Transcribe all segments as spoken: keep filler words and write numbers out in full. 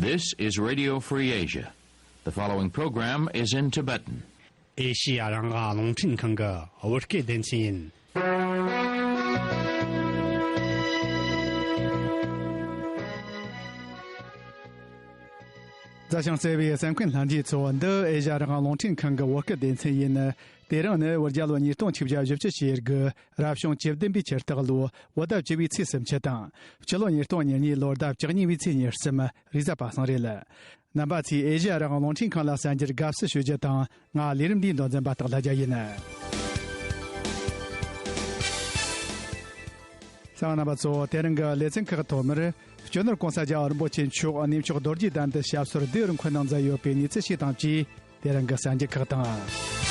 This is Radio Free Asia. The following program is in Tibetan. ཨེ་ཤི་ཡ་རང་དབང་རླུང་འཕྲིན་ཁང་གི་བོད་སྐད་སྡེ་ཚན་ཡིན། མཛའ་ཞིང་བརྩེ་བའི་གསན་མཁན་ལྷན་རྒྱས་ཚོ། འདི་ཨེ་ཤ་ཡ་རང་དབང་རླུང་འཕྲིན་ཁང་གི་བོད་སྐད་སྡེ་ཚན་ཡིན། དེ་རིང་ནི་བོད་རྒྱལ་ལོ་ཉིས་སྟོང་ཆིག་བརྒྱ་བཞི་བཅུ་ཞེ་དགུ། རབ་བྱུང་བཅུ་བདུན་པའི་ཆུ་སྟག་ལོ། བོད་ཟླ་བཅུ་བའི་ཚེས་སུམ་ཅུ་དང་། སྤྱི་ལོ་ཉིས་སྟོང་ཉེར་གཉིས་ལོར་ཟླ་བཅུ་གཉིས་པའི་ཚེས་ཉེར་གསུམ། རེས་གཟའ་པ་སངས་རེད། རྣམ་པ་ཚོས་ཨེ་ཤ་ཡ་རང་དབང་རླུང་འཕྲིན་ཁང་ལ་གསན་རྒྱུར་དགའ་བསུ་ཞུ་རྒྱུ་དང་། ང་ལས་རིམ་འདིའི་མདོ་འཛིན་པ་སྟག་ལྷ་རྒྱལ་ཡིན། གསན་མཁན་རྣམ་པ་ཚོ། དེ་རིང་གི་ལེ་ཚན་ཁག་ཐོག་མར། སྤྱི་ནོར་༸གོང་ས་༸རྒྱལ་བ་རིན་པོ་ཆེ་མཆོག་གནས་མཆོག་རྡོ་རྗེ་གདན་དུ་ཞབས་སོར་བདེ་བར་འཁོད་གནང་མཛད་ཡོད་པའི་གནས་ཚུལ་ཞིག་དང་བཅས། དེ་རིང་གི་གསར་འགྱུར་ཁག་དང་།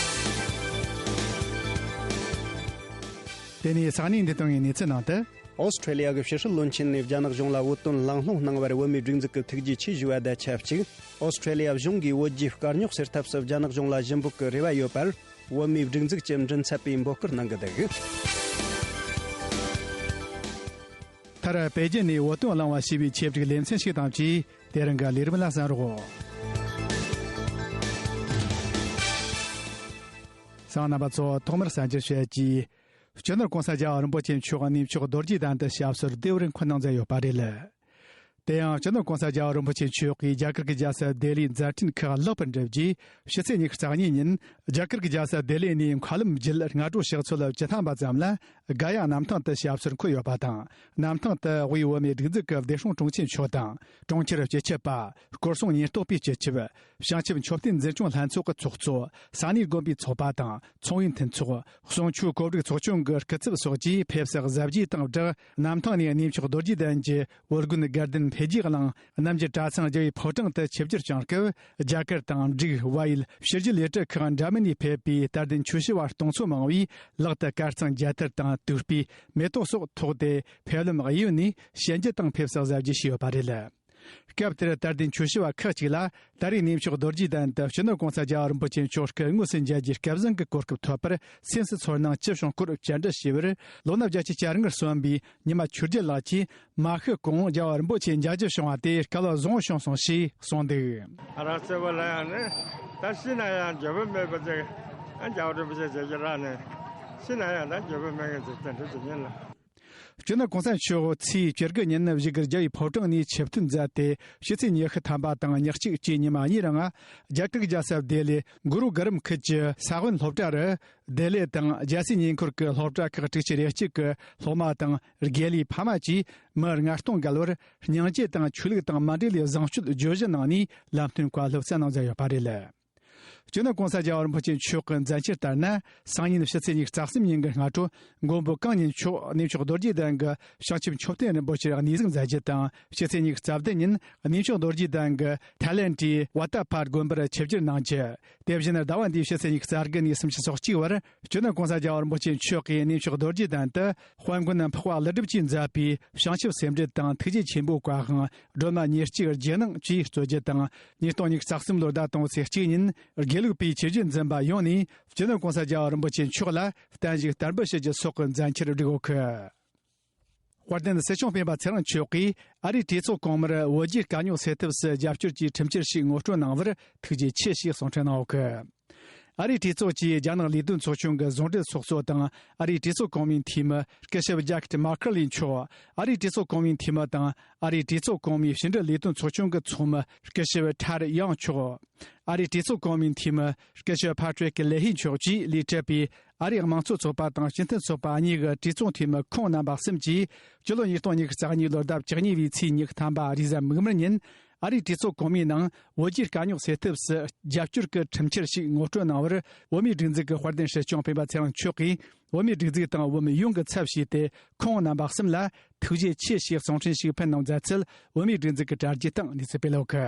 དེ་ནས་ས་གནས་འདི་དང་གི་གནས་ཚུལ་ནང་དུ། ཨོ་སི་ཁྲེ་ལི་ཡ་གི་ཕྱི་སྲིད་བློན་ཆེན་ནས་རྒྱ་ནག་གཞུང་ལ་བོད་དོན་གླེང་སློང་གནང་བར་བོད་མིའི་སྒྲིག་འཛུགས་ཀྱི་ཐུགས་རྗེ་ཆེ་ཞུ་བ་དང་ཆབས་ཅིག། ཨོ་སི་ཁྲེ་ལི་ཡ་གཞུང་གིས་བོད་རྒྱའི་དཀའ་རྙོག་སེལ་ཐབས་སུ་རྒྱ་ནག་གཞུང་ལ་ཞུ་འབོད་ཀྱི་རེ་བ་ཡོད་པར། བོད་མིའི་སྒྲིག་འཛུགས་ཀྱི་མགྲིན་ཚབ་པས་འབོད་སྐུལ་གནང་གི་འདུག། མཐར། པེ་ཅིན་ནས་བོད་དོན་གླེང་བ་ཞེས་པའི་ཆེད་བསྒྲིགས་ལེ་ཚན་ཞིག་དང་བཅས། དེ་རིང་གི་ལས་རིམ་ལ་གསན་རོགས། གསན་མཁན་རྣམ་པ་ཚོ། ཐོག་མར་གསར་འགྱུར་བཤད་རྒྱུ། སྤྱི་ནོར་༸གོང་ས་༸རྒྱལ་བ་རིན་པོ་ཆེ་མཆོག་གནས་མཆོག་རྡོ་རྗེ་གདན་དུ་ཞབས་སོར་བདེ་བར་འཁོད་གནང་མཛད་ཡོད་པ་རེད། དེ་ཡང་སྤྱི་ནོར་༸གོང་ས་༸རྒྱལ་བ་རིན་པོ་ཆེ་མཆོག་གིས་རྒྱ་གར་གྱི་རྒྱལ་ས་ལྡི་ལིའི་མཛད་འཕྲིན་ཁག་ལེགས་པར་འགྲུབ་རྗེས། ཕྱི་ཚེས་ཉི་ཤུ་རྩ་གཉིས་ཉིན། རྒྱ་གར་གྱི་རྒྱལ་ས་ལྡི་ལི་ནས་མཁའ་ལམ་བརྒྱུད་སྔ་དྲོ་ཕྱག་ཚོད་བཅུ་ཐམ་པ་ཙམ་ལ། ག་ཡ་གནམ་ཐང་དུ་ཞབས་སོར་འཁོད་ཡོད་པ་དང་། གནམ་ཐང་དུ་དབུས་བོད་མིའི་སྒྲིག་འཛུགས་ཀྱི་བདེ་སྲུང་དྲུང་ཆེ་མཆོག་དང་། གྲོང་ཁྱེར་སྤྱི་ཁྱབ་པ། སྐོར་སྲུང་ཉེན་རྟོག་པའི་སྤྱི་ཁྱབ། བྱང་ཆུབ་མཆོད་རྟེན་འཛིན་སྐྱོང་ལྷན་ཚོགས་ཀྱི་ཚོགས་གཙོ། ས་གནས་དགོན་པའི་ཚོགས་པ་དང་། ཚོང་པའི་མཐུན་ཚོགས། གསུང་ཆོས་གོ་སྒྲིག་ཚོགས་ཆུང་གི་སྐུ་ཚབ་སོགས་ཀྱིས་ཕེབས་བསུ་གཟབ་རྒྱས་དང་སྦྲགས། གནམ་ཐང་ནས་གནས་མཆོག་རྡོ་རྗེ་གདན་གྱི་བོད་དགོན་དགའ་ལྡན་འཕེལ་རྒྱས་གླིང་། གནམ་གྱི་གྲྭ་ཚང་རྒྱལ་བའི་ཕོ་བྲང་དུ་ཆིབས་བསྒྱུར་བསྐྱངས་སྐབས། རྒྱ་གར་དང་འབྲུག། བལ་ཡུལ། ཕྱི་རྒྱལ་ལས་གྲྭ་ཁག་འདྲ་མིན་ནས་ཕེབས་པའི་དད་ལྡན་ཆོས་ཞུ་བ་སྟོང་ཚོ་མང་བས། ལག་ཏུ་དཀར་གཙང་རྒྱ་ཐལ་དང་། དུས་སྤོས། མེ་ཏོག་སོགས་ཐོགས་ཏེ། ཕེབས་ལམ་གཡས་གཡོན་ནས་ཞལ་མཇལ་དང་ཕེབས་བསུ་གཟབ་རྒྱས་བྱས་ཡོད་པ་རེད། སྐབས་དེར་དད་ལྡན་ཆོས་ཞུ་བ་ཁག་ཅིག་ལ། ད་རེས་གནས་མཆོག་རྡོ་རྗེ་གདན་དུ་སྤྱི་ནོར་༸གོང་ས་༸རྒྱལ་བ་རིན་པོ་ཆེ་མཆོག་སྐུ་དངོས་སུ་མཇལ་རྒྱུའི་སྐལ་བཟང་གི་གོ་སྐབས་ཐོབ་པར། སེམས་སུ་ཚོར་སྣང་ཅི་བྱུང་སྐོར་བཅར་འདྲི་ཞུས་པར། ལོ་ན་བརྒྱད་ཅུ་གྱ་ལྔར་སོན་པའི་ཉི་མ་ཆོས་རྒྱལ་ལགས་ཀྱིས། མ་ཤི་གོང་རྒྱལ་བ་རིན་པོ་ཆེ་མཇལ་རྒྱུ་བྱུང་བ་དེ་སྐལ་བ་བཟང་བོ་བྱུང་སོང་ཞེས་གསུངས་འདུག། ང་རང་གཙོ་བོ་ལ་ཡང་ནི། ད་ཤི་ན་ཡང་འགྱོད་པ་མེད་པ་ཅིག། ཨ། རྒྱལ་བ་རིན་པོ་ཆེ་མཇལ་རྒྱུ་རག་ནས། ཤི་ན་ཡང་ད་འགྱོད་པ་མེད་མཁན་ཅིག་དེ་འདྲ་ཅིག་ཡིན་ལ། སྤྱི་ནོར་༸གོང་ས་མཆོག་ཚེས་བཅུ་དགུ་ཉིན་བཞུགས་སྒར་རྒྱལ་བའི་ཕོ་བྲང་ནས་ཆིབས་ཐོན་མཛད་དེ། ཕྱི་ཚེས་ཉི་ཤུ་ཐམ་པ་དང་ཉི་གཅིག་བཅས་ཉི་མ་གཉིས་རིང་། རྒྱ་གར་གྱི་རྒྱལ་ས་ལྡི་ལི་གུ་རུ་གྷ་རམ་ཁུལ་གྱི་ས་བོན་སློབ་གྲྭ་རུ། ལྡི་ལི་དང་རྒྱལ་སའི་ཉེ་འཁོར་གྱི་སློབ་གྲྭ་ཁག་དྲུག་ཅུ་རེ་གཅིག་གི་སློབ་མ་དང་དགེ་ལས་ཕ་མ་བཅས་མི་ལྔ་སྟོང་བརྒལ་བར། སྙིང་རྗེ་དང་ཆོས་ལུགས་དང་མ་འབྲེལ་བའི་བཟང་སྤྱོད་བརྗོད་གཞི་གནང་ནས། ལམ་སྟོན་བཀའ་སློབ་སྩལ་གནང་མཛད་ཡོད་པ་རེད། སྤྱི་ནོར་༸གོང་ས་༸རྒྱལ་བ་རིན་པོ་ཆེ་མཆོག་གི་མཛད་འཆར་ལྟར་ན། སང་ཉིན་ཕྱི་ཚེས་ཉི་ཤུ་རྩ་གསུམ་ཉིན་གྱི་སྔ་དྲོ། མགོན་པོ་གང་ཉིད་མཆོག་གནས་མཆོག་རྡོ་རྗེ་གདན་གྱི་བྱང་ཆུབ་མཆོད་རྟེན་རིན་པོ་ཆེར་གནས་གཟིགས་མཛད་རྒྱུ་དང་། ཕྱི་ཚེས་ཉི་ཤུ་རྩ་བདུན་ཉིན་གནས་མཆོག་རྡོ་རྗེ་གདན་གྱི་ཐའི་ལེན་ཌིའི་ཝ་ཏ་ཕར་དགོན་པར་ཆིབས་བསྒྱུར་གནང་རྒྱུ། དེ་བཞིན་ཟླ་བ་འདིའི་ཕྱི་ཚེས་ཉི་ཤུ་རྩ་དགུ་ནས་སུམ་ཅུ་སོ་གཅིག་བར། སྤྱི་ནོར་༸གོང་ས་༸རྒྱལ་བ་རིན་པོ་ཆེ་མཆོག་གིས་གནས་མཆོག་རྡོ་རྗེ་གདན་དུ། དཔལ་མགོན་འཕགས་པ་ཀླུ་སྒྲུབ་ཀྱིས་མཛད་པའི་བྱང་ཆུབ་སེམས་འགྲེལ་དང་ཐུགས་རྗེ་ཆེན་པོའི་བཀའ་དབང་། སྒྲོལ་མ་ཉེར་གཅིག་རྗེས་གནང་བཅས་སྩོལ་རྒྱུ་དང་། ཉིས་སྟོང་ཉི་ཤུ་རྩ་གསུམ་ལོའི་ཟླ་དང་པོའི་ཚེས་གཅིག་ཉིན། དགེ་ལུགས་པའི་ཆོས་བརྒྱུད་འཛིན་པ་ཡོངས་ནས་སྤྱི་ནོར་༸གོང་ས་༸རྒྱལ་བ་རིན་པོ་ཆེ་མཆོག་ལ་བརྟན་བཞུགས་བསྟར་འབུལ་ཞུ་རྒྱུ་སོགས་ཀྱི་མཛད་འཆར་བསྒྲིགས་ཡོད་གི། དཔལ་ལྡན་སྲིད་སྐྱོང་སྤེན་པ་ཚེ་རིང་མཆོག་གིས་ཨ་རིའི་གྲོས་ཚོགས་གོང་མར་བོད་རྒྱའི་དཀའ་རྙོག་སེལ་ཐབས་སུ་རྒྱབ་སྐྱོར་གྱི་ཁྲིམས་འཆར་ཞིག་ངོ་སྤྲོད་གནང་བར་ཐུགས་རྗེ་ཆེ་ཞེས་གསུང་འཕྲིན་གནང་ཡོད་གི། ཨ་རིའི་གྲོས་ཚོགས་ཀྱི་རྒྱ་ནག་ལས་དོན་ཚོགས་ཆུང་གི་ཟུང་འབྲེལ་ཚོགས་གཙོ་དང་། ཨ་རིའི་གྲོས་ཚོགས་གོང་མའི་འཐུས་མི་སྐུ་ཞབས་ཇེ་ཀེབ་མར་ཁེ་ལི་མཆོག། ཨ་རིའི་གྲོས་ཚོགས་གོང་མའི་འཐུས་མི་དང་། ཨ་རིའི་གྲོས་ཚོགས་གོང་མའི་ཕྱི་འབྲེལ་ལས་དོན་ཚོགས་ཆུང་གི་ཚོགས་མི་སྐུ་ཞབས་ཁྲ་རི་ཡང་མཆོག། ཨ་རིའི་གྲོས་ཚོགས་གོང་མའི་འཐུས་མི་སྐུ་ཞབས་ཕ་ཏྲིག་ལེ་ཧི་མཆོག་བཅས་ལས་གྲུབ་པའི་ཨ་རིའི་དམངས་གཙོ་ཚོགས་པ་དང་སྤྱི་མཐུན་ཚོགས་པ་གཉིས་ཀྱི་གྲོས་ཚོགས་འཐུས་མི་ཁོང་རྣམ་པ་གསུམ་གྱིས། སྤྱི་ལོ་ཉིས་སྟོང་ཉི་ཤུ་རྩ་གཉིས་ལོའི་ཟླ་བཅུ་གཉིས་པའི་ཚེས་ཉི་ཤུ་ཐམ་པ་རེས་གཟའ་མིག་དམར་ཉིན། ཨ་རིའི་གྲོས་ཚོགས་གོང་མའི་ནང་བོད་རྒྱའི་དཀའ་རྙོག་སེལ་ཐབས་སུ་རྒྱབ་སྐྱོར་གྱི་ཁྲིམས་འཆར་ཞིག་ངོ་སྤྲོད་གནང་བར། བོད་མིའི་སྒྲིག་འཛུགས་ཀྱི་དཔལ་ལྡན་སྲིད་སྐྱོང་སྤེན་པ་ཚེ་རིང་མཆོག་གིས། བོད་མིའི་སྒྲིག་འཛུགས་དང་བོད་མི་ཡོངས་ཀྱི་ཚབ་བྱས་ཏེ། ཁོང་རྣམ་པ་གསུམ་ལ་ཐུགས་རྗེ་ཆེ་ཞེས་གསུང་འཕྲིན་ཞིག་ཕུལ་གནང་མཛད་ཚུལ། བོད་མིའི་སྒྲིག་འཛུགས་ཀྱི་དྲ་རྒྱའི་སྟེང་གནས་ཚུལ་སྤེལ་ཡོད་གི།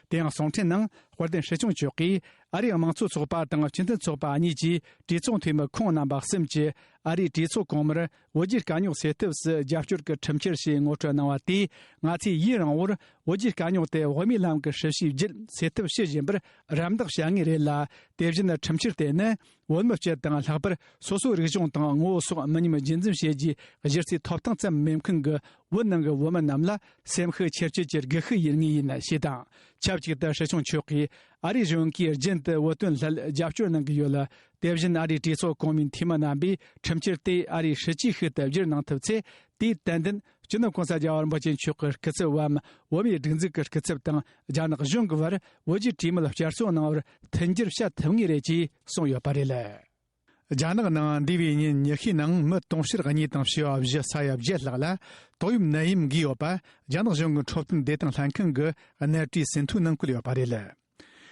དེ་ཡང་གསུང་འཕྲིན་ནང་། དཔལ་ལྡན་སྲིད་སྐྱོང་མཆོག་གིས། ཨ་རིའི་དམངས་གཙོ་ཚོགས་པ་དང་སྤྱི་མཐུན་ཚོགས་པ་གཉིས་ཀྱི་གྲོས་ཚོགས་འཐུས་མི་ཁོང་རྣམ་པ་གསུམ་གྱིས། ཨ་རིའི་གྲོས་ཚོགས་གོང་མར། བོད་རྒྱའི་དཀའ་རྙོག་སེལ་ཐབས་སུ་རྒྱབ་སྐྱོར་གྱི་ཁྲིམས་འཆར་ཞེས་ངོ་སྤྲོད་གནང་བ་དེས། ང་ཚོས་ཡུན་རིང་བོར་བོད་རྒྱའི་དཀའ་རྙོག་དེ་དབུ་མའི་ལམ་གྱི་སྲིད་བྱུས་བརྒྱུད་སེལ་ཐབས་བྱེད་བཞིན་པར་རམ་འདེགས་བྱ་ངེས་རེད་ལ། དེ་བཞིན་ཁྲིམས་འཆར་དེ་ནི་བོད་མི་སྤྱི་དང་ལྷག་པར་སོ་སོའི་རིག་གཞུང་དང་ངོ་བོ་སོགས་མི་ཉམས་རྒྱུན་འཛིན་བྱེད་རྒྱུའི་གཞི་རྩའི་ཐོབ་ཐང་ཙམ་མིན་མཁན་གྱི་བོད་ནང་གི་བོད་མི་རྣམས་ལ་སེམས་ཤུགས་ཆེར་སྐྱེད་ཀྱི་སྒུལ་ཤུགས་ཡིན་ངེས་ཡིན་ཞེས་དང་། ཆབས་ཅིག་ཏུ་སྲིད་སྐྱོང་མཆོག་གིས་ཨ་རིའི་གཞུང་གིས་རྒྱུན་དུ་བོད་དོན་སླད་རྒྱབ་སྐྱོར་གནང་གི་ཡོད་ལ། དེ་བཞིན་ཨ་རིའི་གྲོས་ཚོགས་གོང་མའི་འཐུས་མི་རྣམ་པས་ཁྲིམས་འཆར་དེ་ཨ་རིའི་སྲིད་ཇུས་ཤིག་ཏུ་བསྒྱུར་གནང་ཐུབ་ཚེ། དེས་ཏན་ཏན་སྤྱི་ནོར་༸གོང་ས་༸རྒྱལ་བ་རིན་པོ་ཆེ་མཆོག་གི་སྐུ་ཚབ་བམ་བོད་མིའི་སྒྲིག་འཛུགས་ཀྱི་སྐུ་ཚབ་དང་རྒྱ་ནག་གཞུང་གི་བར་བོད་རྒྱའི་གྲོས་མོལ་བསྐྱར་གསོ་གནང་བར་མཐུན་འགྱུར་བྱ་ཐུབ་ངེས་རེད་ཅེས་གསུངས་ཡོད་པ་རེད། རྒྱ་ནག་ནང་འདས་པའི་ཉིན་ཉི་ཤུའི་ནང་མི་དུང་ཕྱུར་གཉིས་དང་བྱེ་བ་བཞི་ས་ཡ་བརྒྱད་ལྷག་ལ་ཏོག་དབྱིབས་ནད་ཡམས་འགོས་ཡོད་པ་རྒྱ་ནག་གཞུང་གི་འཕྲོད་བསྟེན་བདེ་ཐང་ལྷན་ཁང་གི་གནད་བཀྲིས་ཟིན་ཐོའི་ནང་བཀོད་ཡོད་པ་རེད།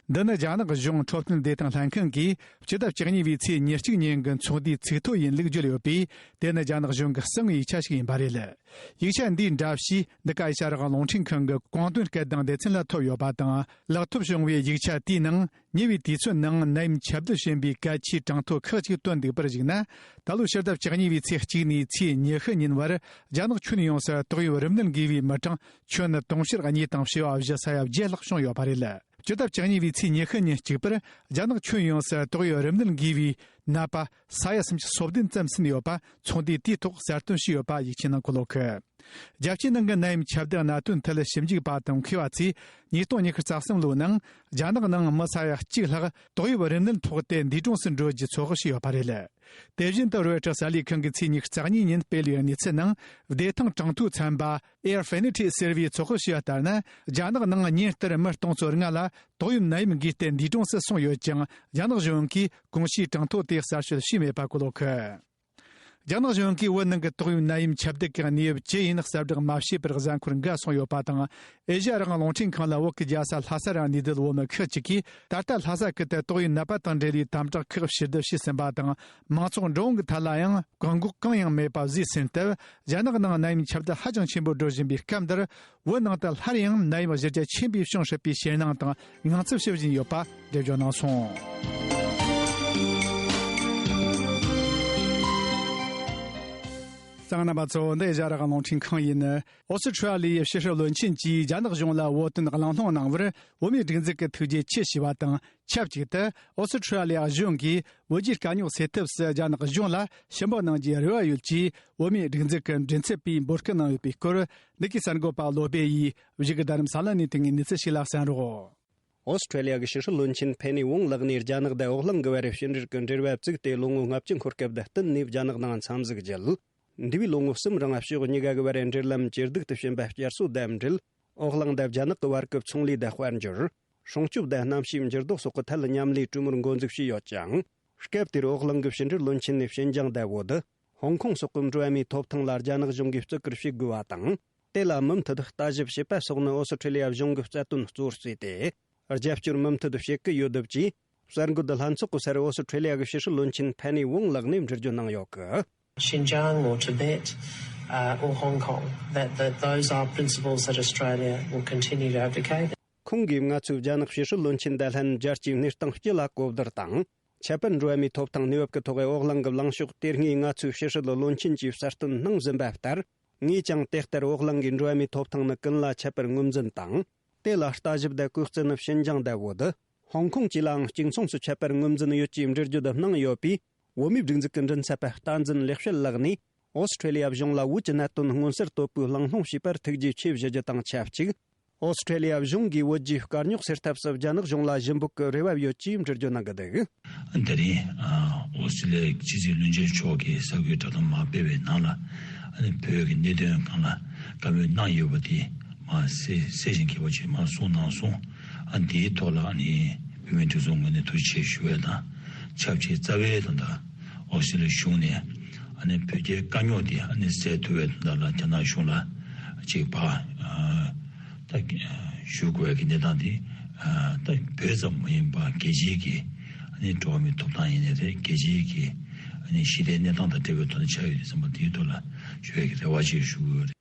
འདི་ནི་རྒྱ་ནག་གཞུང་འཕྲོད་བསྟེན་བདེ་ཐང་ལྷན་ཁང་གིས་སྤྱི་ཟླ་བཅུ་གཉིས་པའི་ཚེས་ཉེར་གཅིག་ཉིན་གྱི་ཚོགས་འདུའི་ཚིག་ཐོ་ཡིན་ལུགས་བརྗོད་ཡོད་པས། དེ་ནི་རྒྱ་ནག་གཞུང་གི་གསང་བའི་ཡིག་ཆ་ཞིག་ཡིན་པ་རེད། ཡིག་ཆ་འདིའི་འདྲ་བཤུས་འདི་ག་ཨེ་ཤ་ཡ་རང་དབང་རླུང་འཕྲིན་ཁང་གི་གོང་དོན་སྐད་གདངས་སྡེ་ཚན་ལ་ཐོབ་ཡོད་པ་དང་། ལག་ཐོབ་བྱུང་བའི་ཡིག་ཆ་དེའི་ནང་ཉེ་བའི་དུས་ཚོད་ནང་ནད་ཡམས་ཁྱབ་གདལ་བྱིན་པའི་གལ་ཆེའི་གྲངས་ཐོ་ཁག་ཅིག་བཏོན་འདུག་པར་གཞིགས་ན། ད་ལོའི་ཕྱི་ཟླ་བཅུ་གཉིས་པའི་ཚེས་གཅིག་ནས་ཚེས་ཉི་ཤུ་ཉིན་བར་རྒྱ་ནག་ཁྱོན་ཡོངས་སུ་ཏོག་དབྱིབས་རིམས་ནད་འགོས་པའི་མི་གྲངས་ཁྱོན་དུང་ཕྱུར་གཉིས་དང་བྱེ་བ་བཞི་ས་ཡ་བརྒྱད་ལྷག་བྱུང་ཡོད་པ་རེད། སྤྱི་ཟླ་བཅུ་གཉིས་པའི་ཚེས་ཉི་ཤུ་ཉིན་གཅིག་པར་རྒྱ་ནག་ཁྱོན་ཡོངས་སུ་ཏོག་དབྱིབས་རིམས་ནད་འགོས་པའི་ནད་པ་ས་ཡ་སུམ་ཅུ་སོ་བདུན་ཙམ་ཟིན་ཡོད་པ་ཚོགས་འདུའི་དུས་ཐོག་གསལ་སྟོན་བྱས་ཡོད་པ་ཡིག་ཆའི་ནང་འཁོད་ཡོད། རྒྱལ་སྤྱིའི་ནང་གི་ནད་ཡམས་ཁྱབ་གདལ་གནད་དོན་ཐད་ཞིབ་འཇུག་པ་དང་མཁས་པ་ཚོས་ཉིས་སྟོང་ཉི་ཤུ་རྩ་གསུམ་ལོའི་ནང་རྒྱ་ནག་ནང་མི་ས་ཡ་གཅིག་ལྷག་ཏོག་དབྱིབས་རིམས་ནད་ཕོག་སྟེ་འདས་གྲོངས་སུ་འགྲོ་རྒྱུའི་ཚོད་དཔག་བྱས་ཡོད་པ་རེད། དེ་བཞིན་དུ་རོའི་ཊར་གསར་ལས་ཁང་གིས་ཚེས་ཉི་ཤུ་རྩ་གཉིས་ཉིན་སྤེལ་བའི་གནས་ཚུལ་ནང་བདེ་ཐང་གྲངས་ཐོའི་ཚན་པ་Airfinity ཟེར་བས་ཚོད་དཔག་བྱས་པ་ལྟར་ན། རྒྱ་ནག་ནང་ཉིན་ལྟར་མི་སྟོང་ཚོ་ལྔ་ལ་ཏོག་དབྱིབས་ནད་ཡམས་འགོས་ཏེ་འདས་གྲོངས་སུ་སོང་ཡོད་ཀྱང་། རྒྱ་ནག་གཞུང་གིས་གོང་ཞུས་གྲངས་ཐོ་དེ་གསལ་བཤད་བྱས་མེད་པ་འཁོད་ཡོད། རྒྱ་ནག་གཞུང་གིས་བོད་ནང་གི་ཏོག་དབྱིབས་ནད་ཡམས་ཁྱབ་གདལ་གྱི་གནས་བབ་ཅི་ཡིན་གསལ་བསྒྲགས་མ་བྱས་པར་གཟའ་འཁོར་འགའ་སོང་ཡོད་པ་དང་། ཨེ་ཤ་ཡ་རང་དབང་རླུང་འཕྲིན་ཁང་ལ་བོད་ཀྱི་རྒྱལ་ས་ལྷ་ས་ར་གནས་སྡོད་བོད་མི་ཁག་ཅིག་གིས། ད་ལྟ་ལྷ་ས་ཁུལ་དུ་ཏོག་དབྱིབས་ནད་པ་དང་འབྲེལ་བའི་དམ་དྲག་ཁག་ཕྱིར་བསྡུ་བྱས་ཟིན་པ་དང་། མང་ཚོགས་འགྲོ་འོང་གི་ཐད་ལ་ཡང་བཀག་འགོག་གང་ཡང་མེད་པ་བཟོས་ཟིན་སྟབས། རྒྱ་ནག་ནང་ནད་ཡམས་ཁྱབ་གདལ་ཧ་ཅང་ཆེན་པོ་འགྲོ་བཞིན་པའི་སྐབས་འདིར། བོད་ནང་དུ་སླར་ཡང་ནད་ཡམས་གཞི་རྒྱ་ཆེན་པོས་བྱུང་སྲིད་པའི་ཞེད་སྣང་དང་དངངས་འཚབ་བྱེད་བཞིན་ཡོད་པ་འགྲེལ་བརྗོད་གནང་སོང་། གསན་མཁན་རྣམ་པ་ཚོ། འདི་ཨེ་ཤ་ཡ་རང་དབང་རླུང་འཕྲིན་ཁང་ཡིན། ཨོ་སི་ཁྲུ་ལི་ཡའི་ཕྱི་སྲིད་བློན་ཆེན་གྱིས་རྒྱ་ནག་གཞུང་ལ་བོད་དོན་གླེང་སློང་གནང་བར་བོད་མིའི་སྒྲིག་འཛུགས་ཀྱི་ཐུགས་རྗེ་ཆེ་ཞུས་པ་དང་། ཆབས་ཅིག་ཏུ་ཨོ་སི་ཁྲུ་ལི་ཡ་གཞུང་གིས་བོད་རྒྱའི་དཀའ་རྙོག་སེལ་ཐབས་སུ་རྒྱ་ནག་གཞུང་ལ་ཞུ་འབོད་གནང་རྒྱུའི་རེ་བ་ཡོད་ཅེས་བོད་མིའི་སྒྲིག་འཛུགས་ཀྱི་མགྲིན་ཚབ་པས་འབོད་སྐུལ་གནང་ཡོད་པའི་སྐོར། འདི་གའི་གསར་འགོད་པ་བློ་སྦེ་ཡིས་བཞུགས་སྒར་རྡ་རམ་ས་ལ་ནས་དེ་སྔའི་གནས་ཚུལ་ཞིག་ལ་གསན་རོགས། ཨོ་སི་ཁྲུ་ལི་ཡ་གི་ཕྱི་སྲིད་བློན་ཆེན་ཕེ་ནི་ཝུང་ལགས་ནས་རྒྱ་ནག་དང་འོག་གླིང་གི་བར་ཕྱི་འབྲེལ་གྱི་འབྲེལ་བ་བཙུགས་ཏེ་ལོ་ངོ་ལྔ་བཅུ་འཁོར་སྐབས་དང་བསྟུན་ནས་རྒྱ་ནག་ནང་འཚམས་གཟིགས་བརྒྱུད། འདས་པའི་ལོ་ངོ་གསུམ་རིང་ཕྱོགས་གཉིས་ཀ་གི་བར་འབྲེལ་ལམ་ཇེ་སྡུག་ཏུ་ཕྱིན་པ་བསྐྱར་གསོ་དང་འབྲེལ། འོག་གླིང་དང་རྒྱ་ནག་གི་བར་གྱི་ཚོང་ལས་དང་དཔལ་འབྱོར། སྲུང་སྐྱོབ་དང་གནམ་གཤིས་འགྱུར་ལྡོག་སོགས་ཀྱི་ཐད་མཉམ་ལས་གྲོས་མོལ་འགོ་འཛུགས་བྱས་ཡོད་ཅིང་། སྐབས་དེར་འོག་གླིང་གི་ཕྱི་འབྲེལ་བློན་ཆེན་ནས་ཞིན་ཅང་དང་བོད། ཧོང་ཀོང་སོགས་ཀྱི་འགྲོ་བ་མིའི་ཐོབ་ཐང་ལ་རྒྱ་ནག་གཞུང་གིས་བརྩི་བཀུར་བྱེད་དགོས་པ་དང་། དེ་ལ་མུ་མཐུད་ལྟ་ཞིབ་བྱེད་པ་སོགས་ནི་ཨོ་སི་ཁྲུ་ལི་ཡ་གཞུང་གི་རྩ་དོན་གཙོར་བཟུང་སྟེ། རྒྱབ་སྐྱོར་མུ་མཐུད་བྱེད་ཀྱི་ཡོད་འདུག་ཅེས་གསར་འགོད་ལྷན་ཚོགས་ཀྱི་སར་ཨོ་སི་ཁྲུ་ལི་ཡ་གི་ཕྱི་སྲིད་བློན་ཆེན་ཕེ་ནི་ཝུང་ལགས་ནས་འགྲེལ་བརྗོད་གནང་ཡོད་གི། Xinjiang or Tibet, uh, or Hong Kong, that, that those are principles that Australia will continue to advocate. ཁོང་གིས་ང་ཚོས་རྒྱ་ནག་ཕྱི་སྲིད་བློན་ཆེན་དང་ལྷན་རྒྱལ་སྤྱིའི་གནས་སྟངས་སྤྱི་ལ་གོ་བསྡུར་དང་། ཁྱད་པར་འགྲོ་བ་མིའི་ཐོབ་ཐང་གནས་བབ་ཀྱི་ཐོག་འོག་གླིང་གི་ལངས་ཕྱོགས་དེ་སྔའི་ང་ཚོའི་ཕྱི་སྲིད་བློན་ཆེན་གྱིས་གསལ་སྟོན་གནང་བཞིན་པ་ལྟར། ངས་ཀྱང་དེ་ལྟར་འོག་གླིང་གིས་འགྲོ་བ་མིའི་ཐོབ་ཐང་ནི་ཀུན་ལ་ཁྱད་པར་ངོས་འཛིན་དང་། དེ་ལ་ལྟ་ཞིབ་དང་གུས་བརྩི་ནི་ཞིན་ཅང་དང་བོད། ཧོང་ཀོང་བཅས་ལའང་གཅིག་མཚུངས་སུ་ཁྱད་པར་ངོས་འཛིན་ཡོད་ཅེས་འགྲེལ་བརྗོད་གནང་ཡོད་པས། བོད་མིའི་སྒྲིག་འཛུགས་ཀྱི་མགྲིན་ཚབ་པ་བསྟན་འཛིན་ལེགས་བཤད་ལགས་ནས། ཨོ་སི་ཁྲུ་ལི་ཡ་གཞུང་ལ་བོད་ཀྱི་གནད་དོན་མངོན་གསལ་དོད་པོས་གླེང་སློང་བྱས་པར་ཐུགས་རྗེ་ཆེ་ཞུ་རྒྱུ་དང་ཆབས་ཅིག་ཨོ་སི་ཁྲུ་ལི་ཡ་གཞུང་གིས་བོད་རྒྱའི་དཀའ་རྙོག་སེལ་ཐབས་སུ་རྒྱ་ནག་གཞུང་ལ་ཞུ་འབོད་ཀྱི་རེ་བ་ཡོད་ཅེས་འགྲེལ་བརྗོད་གནང་གི་འདུག། དེ་རིང་ཨོ་སི་ཁྲུ་ལི་ཡའི་ཕྱི་སྲིད་བློན་ཆེན་མཆོག་གིས་གསར་འགོད་བསྒྲགས་གཏམ་མ་སྤེལ་བའི་ནང་ལ། བོད་ཀྱི་གནད་དོན་སྒང་ལ་བཀའ་མོལ་གནང་ཡོད་པ་དེ་མ་གསལ་གསལ་ཞིང་གསལ་བ་ཅིག་མ་གསུངས་གནང་སོང་། ཨ་འདིའི་ཐོག་ལ་ཨ་ནི་བོད་མིའི་སྒྲིག་འཛུགས་ངོས་ནས་ཐུགས་རྗེ་ཆེ་ཞུ་བའི་དང་། ཆབས་ཅིག་རྩ་བའི་དང་ད་ཨོ་སི་ཁྲུ་ལི་ཡའི་གཞུང་ནས་ཨ་ནི་བོད་རྒྱའི་དཀའ་རྙོག་དེ་ཨ་ནི་སེལ་ཐུབ་པའི་དང་ད་ལ་རྒྱ་ནག་གཞུང་ལ་ཅིག་ཕར་ཨ་ད་ཞུ་དགོས་ཀྱི་གནས་སྟངས་དེ་ཨ་ད་བོད་ཙམ་མ་ཡིན་པར་རྒྱལ་སྤྱིའི་གི་ཨ་ནི་འགྲོ་བ་མིའི་ཐོབ་ཐང་ཡིན་ནའི་རེད། རྒྱལ་སྤྱིའི་གི་ཨ་ནི་ཞི་བདེའི་གནས་སྟངས་དང་འབྲེལ་བའི་ཐོག་ནས་ཆགས་ཡོད་དུས་ཙམ་པ་དེའི་ཐོག་ལ་ཞུ་ཡས་ཀྱི་རེ་བ་ཅིག་ཞུ་གི་ཡོད་རེད།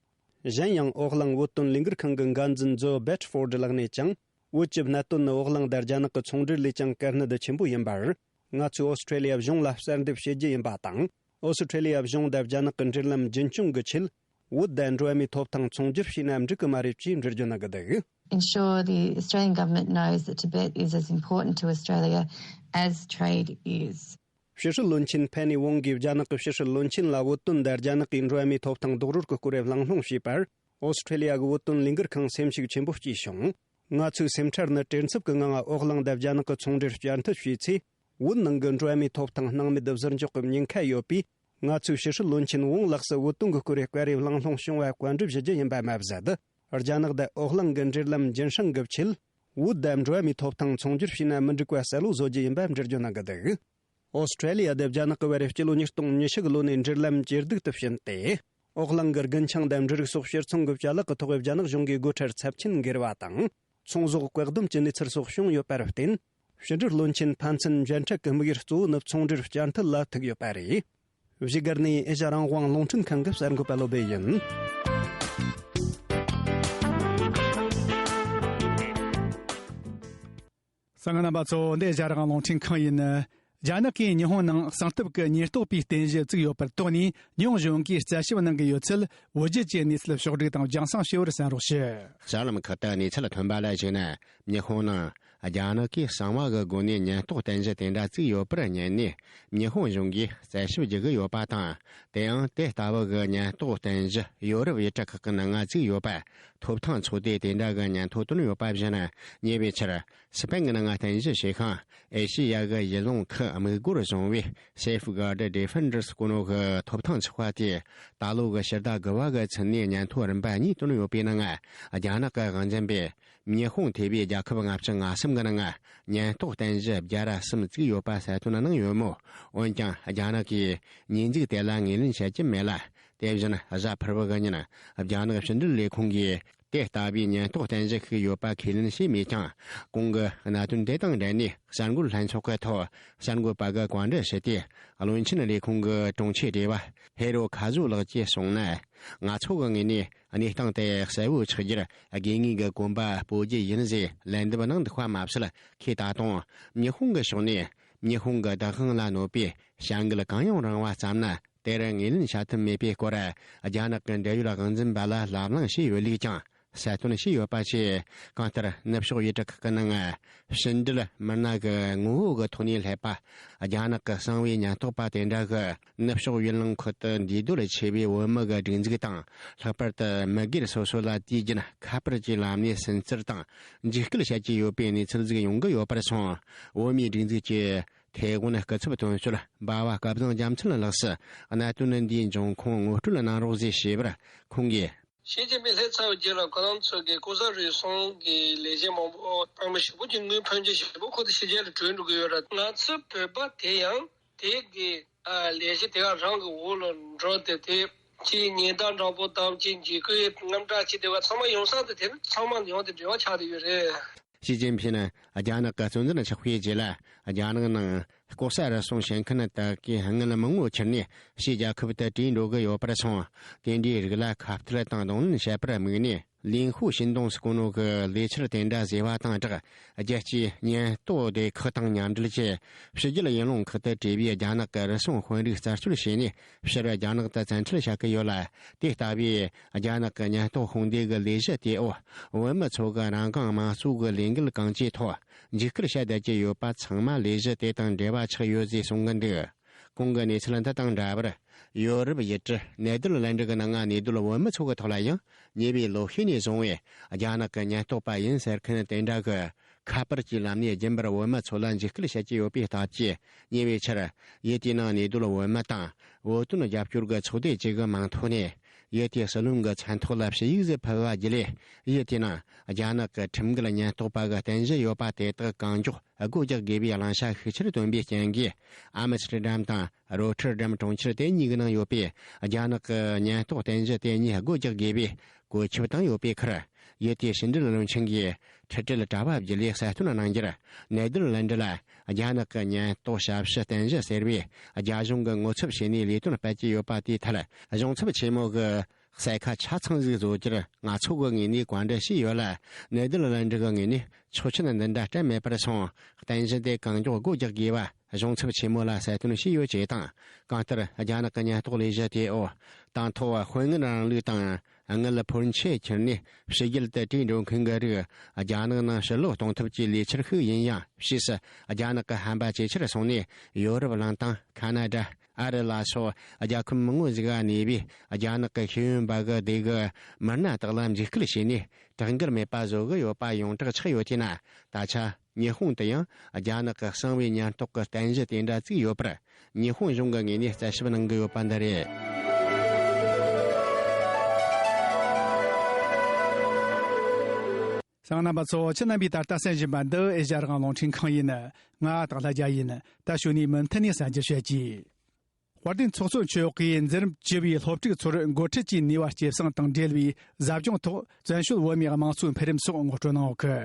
གཞན་ཡང་འོག་གླིང་བོད་དོན་ལས་འགུལ་ཁང་གི་འགན་འཛིན་ཛོ་སྦེད་ཧྥོར་ཌི་ལགས་ནས་ཀྱང་། བོད་ཀྱི་གནད་དོན་ནི་འོག་གླིང་དང་རྒྱ་ནག་གི་ཚོང་འབྲེལ་ལས་ཀྱང་གལ་གནད་ཆེན་པོ་ཡིན་པར། ང་ཚོས་ཨོ་སི་ཁྲུ་ལི་ཡ་གཞུང་ལ་གསལ་འདེབས་བྱེད་རྒྱུ་ཡིན་པ་དང་། ཨོ་སི་ཁྲུ་ལི་ཡ་གཞུང་དང་རྒྱ་ནག་གི་འབྲེལ་ལམ་རྒྱུན་སྐྱོང་གི་ཆེད། བོད་དང་འགྲོ་བ་མིའི་ཐོབ་ཐང་ཚོང་སྒྱུར་བྱས་ན་འགྲིག་གི་མ་རེད་ཅེས་འགྲེལ་བརྗོད་གནང་གི་འདུག། Ensure the Australian government knows that Tibet is as important to Australia as trade is. ཕྱི་སྲིད་བློན་ཆེན་ཕེ་ནི་ཝོང་གིས་རྒྱ་ནག་གི་ཕྱི་སྲིད་བློན་ཆེན་ལ་བོད་དོན་དང་རྒྱ་ནག་གི་འགྲོ་བ་མིའི་ཐོབ་ཐང་རྡོག་རོལ་གྱི་སྐོར་གླེང་སློང་བྱས་པར། ཨོ་སི་ཁྲེ་ལི་ཡ་གི་བོད་དོན་ལས་འགུལ་ཁང་སེམས་ཤུགས་ཆེན་པོ་སྐྱེས་བྱུང་། ང་ཚོའི་སེམས་ཁྲལ་ནི་བྲེལ་འཚུབ་ཀྱི་ངང་ཨོ་གླིང་དང་རྒྱ་ནག་གི་ཚོང་འབྲེལ་བསྐྱར་མཐུད་བྱས་ཚེ། བོད་ནང་གི་འགྲོ་བ་མིའི་ཐོབ་ཐང་སྣང་མེད་དུ་ཟུར་འཇོག་གི་ཉེན་ཁ་ཡོད་པས། ང་ཚོས་ཕྱི་སྲིད་བློན་ཆེན་ཝང་ལགས་སུ་བོད་དོན་གྱི་སྐོར་བཀའ་རེ་གླེང་སློང་བྱུང་བ་བཀའ་འདྲི་ཞུ་རྒྱུ་ཡིན་པ་མ་ཟད། རྒྱ་ནག་དང་ཨོ་གླིང་གི་འབྲེལ་ལམ་རྒྱུན་བསྲིང་གི་ཆེད། བོད་དང་འགྲོ་བ་མིའི་ཐོབ་ཐང་ཚོང་སྒྱུར་བྱས་ན་མི་འགྲིག་པ་གསལ་བོ་བཟོ་རྒྱུ་ཡིན་པ་འགྲེལ་བརྗོད་གནང་གི་འདུག། ཨོ་སི་ཁྲེ་ལི་ཡ་དང་རྒྱ་ནག་གི་བར་སྤྱི་ལོ་ཉིས་སྟོང་ཉི་ཤུ་གི་ལོ་ནས་འབྲེལ་ལམ་ཇེ་སྡུག་ཏུ་ཕྱིན་ཏེ། ཨོ་གླིང་གི་རྒུན་ཆང་དང་འབྲུ་རིགས་སོགས་ཕྱིར་ཚོང་གི་ཅ་ལག་གི་ཐོག་རྒྱ་ནག་གཞུང་གིས་སྒོ་ཁྲལ་ཚབས་ཆེན་འགེལ་བ་དང་། ཚོང་ཟོག་བཀག་སྡོམ་གྱི་གནས་ཚུལ་སོགས་བྱུང་ཡོད་པར་བརྟེན། ཕྱི་འབྲེལ་བློན་ཆེན་ཕན་ཚུན་མཇལ་འཕྲད་ཀྱི་དམིགས་ཡུལ་གཙོ་བོ་ནི་ཚོང་འབྲེལ་བསྐྱར་མཐུད་ལ་ཐུག་ཡོད་པ་རེད། བཞུགས་སྒར་ནས་ཨེ་ཤ་རང་དབང་རླུང་འཕྲིན་ཁང་གི་གསར་འགོད་པ་བློ་བྷེ་ཡིན། གསན་མཁན་རྣམ་པ་ཚོ། འདི་ཨེ་ཤ་རང་དབང་རླུང་འཕྲིན་ཁང་ཡིན། རྒྱ་ནག་གིས་ཉི་ཧོང་ནང་གསང་སྟབས་ཀྱི་ཉེན་རྟོག་པའི་རྟེན་གཞི་བཙུགས་ཡོད་པར་དོགས་ནས། ཉི་ཧོང་གཞུང་གིས་རྩད་ཞིབ་གནང་གི་ཡོད་ཚུལ། བོད་བརྒྱུད་ཀྱི་གནས་ཚུལ་ཕྱོགས་བསྒྲིགས་དང་རྒྱང་སྲིང་བྱས་པར་གསན་རོགས་ཞུ། གསར་ལམ་ཁག་ཏུ་གནས་ཚུལ་ཐོན་པ་ལ་གཞིགས་ན། ཉི་ཧོང་ནང་རྒྱ་ནག་གིས་གསང་བ་གི་སྒོ་ནས་ཉེན་རྟོག་རྟེན་གཞི་དེ་འདྲ་བཙུགས་ཡོད་པར་བསྙད་ནས། ཉི་ཧོང་གཞུང་གིས་རྩད་ཞིབ་བགྱི་གི་ཡོད་པ་དང་། དེ་ཡང་དེ་ལྟ་བུ་གི་ཉེན་རྟོག་རྟེན་གཞི་ཡོ་རོབ་ཡུལ་གྲུ་ཁག་གི་ནང་ང་བཙུགས་ཡོད་པ། ཐོབ་ཐང་ཚོགས་སྡེ་དེ་འདྲ་གི་སྙན་ཐོ་བཏོན་ཡོད་པ་བཞིན། ཉེ་བའི་ཆར་སི་པན་གྱི་ནང་རྟེན་གཞི་བྱས་ཤིང་། ཨེ་ཤེ་ཡ་གི་ཡུལ་ལུང་ཁག་དམིགས་སྒོར་བཟུང་བའི་Safeguard Defenders སྐུ་ནོ་གི་ཐོབ་ཐང་ཚོགས་པ་དེས། ད་ལོ་གི་ཕྱི་ཟླ་དགུ་བ་གི་ཚུན་ནས་སྙན་ཐོ་རིམ་པ་གཉིས་བཏོན་ཡོད་པའི་ནང་། རྒྱ་ནག་གི་དབང་འཛིན་པས་ཉི་ཧོང་ཐེ་བའི་རྒྱལ་ཁབ་ལྔ་བཅུ་ང་གསུམ་གྱི་ནང་ཉེན་རྟོག་རྟེན་གཞི་བརྒྱ་ར་གསུམ་བཙུགས་ཡོད་པ་གསལ་སྟོན་གནང་ཡོད་མོད། འོན་ཀྱང་རྒྱ་ནག་གིས་ཉེས་འཛུགས་དེ་ལ་ངོས་ལེན་བྱེད་ཀྱི་མེད་ལ། དེ་བཞིན་གཟའ་ཕུར་བུ་གི་ཉིན་རྒྱ་ནག་ཕྱི་འབྲེལ་ལས་ཁུངས་ཀྱིས་དེ་ལྟ་བུའི་ཉེན་རྟོག་རྟེན་གཞི་ཞིག་ཡོད་པ་ཁས་ལེན་བྱས་མེད་ཀྱང་། གོང་གི་གནད་དོན་དེ་དང་འབྲེལ་ནས་གསར་འགོད་ལྷན་ཚོགས་ཀྱི་ཐོག་གསར་འགོད་པ་གིས་བཀའ་འདྲི་ཞུས་ཏེ། བློན་ཆེན་ལས་ཁུངས་ཀྱི་དྲུང་ཆེ་སྡེ་བ་ཧེ་རོ་ཁ་ཟུ་ལགས་ཀྱིས་གསུངས་ན། ང་ཚོ་གི་ངོས་ནས་གནས་སྟངས་དེ་གསལ་བོ་ཆགས་རྒྱུར་དགོས་ངེས་ཀྱི་གོམ་པ་སྤོ་རྒྱུ་ཡིན་ཟེར་ལན་འདེབས་གནང་འདུག་པ་མ་ཟད། ཁོས་ད་དུང་ཉི་ཧོང་གི་ཕྱོགས་ནས་ཉི་ཧོང་གི་བདག་དབང་ལ་གནོད་པའི་བྱ་འགུལ་གང་ཡང་རུང་བ་བརྩམས་ན། དེར་ངོས་ལེན་བྱ་ཐུབ་མེད་པའི་སྐོར། རྒྱ་ནག་གི་འབྲེལ་ཡོད་དབང་འཛིན་པ་ལ་ལབ་གླེང་བྱས་ཡོད་ལུགས་ཀྱང་གསལ་སྟོན་བྱས་ཡོད་པ་བཅས། གང་ལྟར་ནུབ་ཕྱོགས་ཡུལ་གྲུ་ཁག་གི་ནང་ཕྱི་འབྲེལ་མི་སྣ་གི་ངོ་བོ་གི་ཐོག་ནས་སླེབས་པ། རྒྱ་ནག་གི་གསང་བའི་ཉེན་རྟོག་པ་དེ་འདྲ་གིས་ནུབ་ཕྱོགས་ཡུལ་ལུང་ཁག་ཏུ་འདུས་སྡོད་ཆེ་བའི་བོད་མི་གི་སྒྲིག་འཛུགས་དང་། ལྷག་པར་དུ་མི་སྒེར་སོ་སོ་ལ་དུས་རྒྱུན་ཁ་པར་གྱི་ལམ་ནས་སུན་གཙེར་དང་འཇིགས་སྐུལ་བྱེད་ཀྱི་ཡོད་པའི་གནས་ཚུལ་ཟིག་ཡོང་གི་ཡོད་པར་སོང་། བོད་མིའི་སྒྲིག་འཛུགས་ཀྱི་ཐའེ་ཝན་སྐུ་ཚབ་དོན་གཅོད་འབའ་བ་སྐལ་བཟང་རྒྱ་མཚོ་ལགས་སུ་གནད་དོན་འདིའི་འབྱུང་ཁུངས་ངོ་སྤྲོད་གནང་རོགས་ཞེས་ཞུས་པར། ཁོང་གིས། ཞི་ཅིན་ཕིང་སླེབས་ཚར་བའི་རྗེས་ལ་ཁོ་རང་ཚོ་གི་ལྐོག་ཟ་རུལ་སུངས་ཀྱི་ལས་བྱེད་མང་པོ་དཔེ་མི་ཞིབ་པོ་ཅིག་དངུལ་ཕོན་ཆེ་ཞིབ་པོ་ཁོ་ཚོ་ཕྱི་རྒྱལ་ལ་བྲོས་འགྲོ་གི་ཡོད་ར། ང་ཚོ་བོད་པ་དེ་ཡང་དེ་གི་ཨ་ལས་གཞི་དེ་ག་རང་གི་འོག་ལ་འགྲོ་སྟེ། དེ་ཅིག་ཉེན་བརྡ་འདྲ་པོ་དང་ཅིག་འཇིགས་སྐུལ་དངངས་སྐྲག་ཅིག་དེ་བ་ཚང་མ་ཡོང་ས་དེ། དེ་ཚང་མ་ཡོང་དེ་འབྲེལ་བ་ཆགས་བསྡད་ཡོད་རེད། ཞི་ཅིན་ཕིང་རྒྱ་ནག་གི་གཙོ་འཛིན་ཆགས་པའི་རྗེས་ལ། རྒྱ་ནག་ནང་ལྐོག་ཟ་རུལ་སུངས་བྱེད་མཁན་དག་གིས་དངུལ་མང་བོ་ཁྱེར་ནས་ཕྱིའི་རྒྱལ་ཁབ་ཏུ་བྲོས་འགྲོ་གི་ཡོད་པར་སོང་། དེ་འདྲའི་རིགས་ལ་ཁ་གཏད་དང་གདོང་ལེན་བྱེད་པར་དམིགས་ནས། ལིན་ཧུའུ་ཤིན་ཏུང་སྐུ་ནོ་གི་ལས་འཆར་དེ་འདྲ་བཟོས་པ་དང་སྦྲགས། རྒྱལ་སྤྱིའི་ཉེན་རྟོག་སྡེ་ཁག་དང་མཉམ་འབྲེལ་གྱིས་ཕྱི་རྒྱལ་ཡུལ་ལུང་ཁག་ཏུ་བྲོས་པའི་རྒྱ་ནག་གི་རུལ་སུངས་དཔོན་རིགས་རྩད་གཅོད་བྱས་ནས། ཕྱིར་རྒྱ་ནག་ཏུ་བཙན་ཁྲིད་བྱ་གི་ཡོད་ལ། དེ་ལྟ་བུའི་རྒྱ་ནག་གི་ཉེན་རྟོག་དཔུང་སྡེ་གི་ལས་གཞི་དེའི་འོག་བོད་མི་ཚོ་གི་རང་དབང་དམངས་གཙོ་གི་ལས་འགུལ་གང་ཅིའི་ཐོག་འཇིགས་སྐུལ་བྱ་བསྡད་ཀྱི་ཡོད་པ་ཚང་མ་ལས་གཞི་དེ་དང་འབྲེལ་བ་ཆགས་ཡོད་ཅེས་གསུང་གི་འདུག། གོང་གི་གནས་ཚུལ་འདི་དང་འདྲ་བར། ཡོ་རོབ་ཡུལ་གྲུ་ནེ་དར་ལན་ཌི་གི་ནང་ང་གནས་སྡོད་བོད་མི་ཚོ་གི་ཐོག་ལ་ཡང་ཉེ་བའི་ལོ་ཤས་ནས་བཟུང་བའི་རྒྱ་ནག་གི་ཉེན་རྟོག་པ་ཡིན་ཟེར་མཁན་དེ་འདྲ་གིས་ཁ་པར་གྱི་ལམ་ནས་རྒྱུན་པར་བོད་མི་ཚོ་ལ་འཇིགས་སྐུལ་བྱེད་ཀྱི་ཡོད་པའི་སྟབས་ཀྱིས། ཉེ་བའི་ཆར་ཡུལ་དེའི་ནང་གནས་སྡོད་བོད་མི་དང་བོད་དོན་རྒྱབ་སྐྱོར་གྱི་ཚོགས་སྡེ་བཅུ་གི་མིང་ཐོག་ནས། ཡུལ་དེའི་སྲིད་བློན་གྱི་མཚན་ཐོག་ལ་ཞུ་ཡིག་ཟིག་ཕུལ་བ་བརྒྱུད་ལས། ཡུལ་དེའི་ནང་རྒྱ་ནག་གི་ཁྲིམས་འགལ་ཉེན་རྟོག་པ་གི་རྟེན་གཞི་ཡོད་པ་དེ་དག་གང་མགྱོགས་སྒོ་རྒྱག་དགོས་པའི་བླང་བྱ་ཤུགས་ཆེར་བཏོན་པའི་རྐྱེན་གྱིས། ཨམ་སི་ཊར་ཌམ་དང་རོ་ཊར་ཌམ་གྲོང་ཁྱེར་དེ་གཉིས་ཀྱི་ནང་ཡོད་པའི་རྒྱ་ནག་གི་ཉེན་རྟོག་རྟེན་གཞི་དེ་གཉིས་སྒོ་རྒྱག་དགོས་པའི་བཀོད་ཁྱབ་བཏང་ཡོད་པའི་ཁར། ཡུལ་དེའི་ཕྱི་འབྲེལ་བློན་ཆེན་གྱིས་འཕྲལ་འཕྲལ་དྲ་བ་བརྒྱུད་ལས་གསལ་སྟོན་གནང་རྒྱུར། ནེ་དར་ལན་ཌི་ལ་རྒྱ་ནག་གི་ཉེན་རྟོག་ཞབས་ཞུ་རྟེན་གཞི་ཟེར་བས་རྒྱ་གཞུང་གི་ངོ་ཚབ་བྱས་ནས་ལས་དོན་སྤེལ་གྱི་ཡོད་པ་དེའི་ཐད། གཞུང་ཚབ་ཆེན་མོ་གི་ གསལ་ཁ་ཆ་ཚང་ཟིག་བཟོ་རྒྱུར་ང་ཚོ་གི་ངོས་ནས་བཀའ་འདྲི་ཞུས་ཡོད་ལ། ནེ་དར་ལན་ཌི་གི་ངོས་ནས་ཆོག་མཆན་འདི་འདྲ་སྤྲད་མེད་པར་སོང་། རྟེན་གཞི་དེ་གང་མགྱོགས་སྒོ་རྒྱག་དགོས་པ་གཞུང་ཚབ་ཆེན་མོ་ལ་གསལ་སྟོན་བྱས་ཡོད་ཅེས་དང་། གང་ལྟར་རྒྱ་ནག་གི་ཉེན་རྟོག་ལས་གཞི་དེ་འོ་དང་ཐོག་དཔོན་ངན་རིང་ལུགས་དང་དངུལ་ཕོན་ཆེ་ཁྱེར་ནས་ཕྱི་རྒྱལ་དུ་བྲོས་འགྲོ་མཁན་གྱི་རིགས། རྒྱ་ནག་ནང་ཕྱིར་ལོག་གཏོང་ཐབས་ཀྱི་ལས་འཆར་ཤིག་ཡིན་ཡང་ཕྱིས་སུ་རྒྱ་ནག་གི་ཧམ་པ་ཇེ་ཆེར་སོང་ནས། ཡོ་རོབ་གླིང་དང་ཁ་ན་ཌ། ཨ་རི་ལ་སོགས་རྒྱལ་ཁབ་མང་བོ་ཟིག་ག་གནས་པའི་རྒྱ་ནག་གི་ཤེས་ཡོན་པ་གི་སྡེ་གིས་མི་སྣ་དག་ལ་འཇིགས་སྐུལ་བྱས་ནས་དྲག་འགུལ་མེད་པ་བཟོ་གི་ཡོད་པ་ཡོངས་གྲགས་ཆགས་ཡོད་དེས་ན། ད་ཆ་ཉི་ཧོང་དུ་ཡང་རྒྱ་ནག་གི་གསང་བའི་ཉེན་རྟོག་གི་རྟེན་གཞི་དེ་འདྲ་བཙུགས་ཡོད་པར། ཉི་ཧོང་གཞུང་གི་ངོས་ནས་རྩད་ཞིབ་གནང་གི་ཡོད་པ་འདི་རེད། གསན་མཁན་རྣམ་པ་ཚོ། ཁྱེད་རྣམ་པས་ད་ལྟ་གསན་བཞིན་པ་འདི་ཨེ་ཤ་ཡ་རང་དབང་རླུང་འཕྲིན་ཁང་ཡིན། ང་སྟག་ལྷ་རྒྱལ་ཡིན། ད་གཞུག་ནས་མུ་མཐུད་ནས་གསན་རྒྱུ་བྱེད་ཀྱིས། དཔལ་ལྡན་ཚོགས་གཙོ་མཆོག་གིས་མཛད་རིམ་བཅུ་པའི་སློབ་ཕྲུག་ཚོར་འགོ་ཁྲིད་ཀྱི་ནུས་པ་སྐྱེད་སྲིང་དང་འབྲེལ་བའི་ཟབ་སྦྱོང་ཐོག་བཙན་བྱོལ་བོད་མིའི་དམངས་གཙོའི་འཕེལ་རིམ་སོགས་ངོ་སྤྲོད་གནང་ཡོད་གི།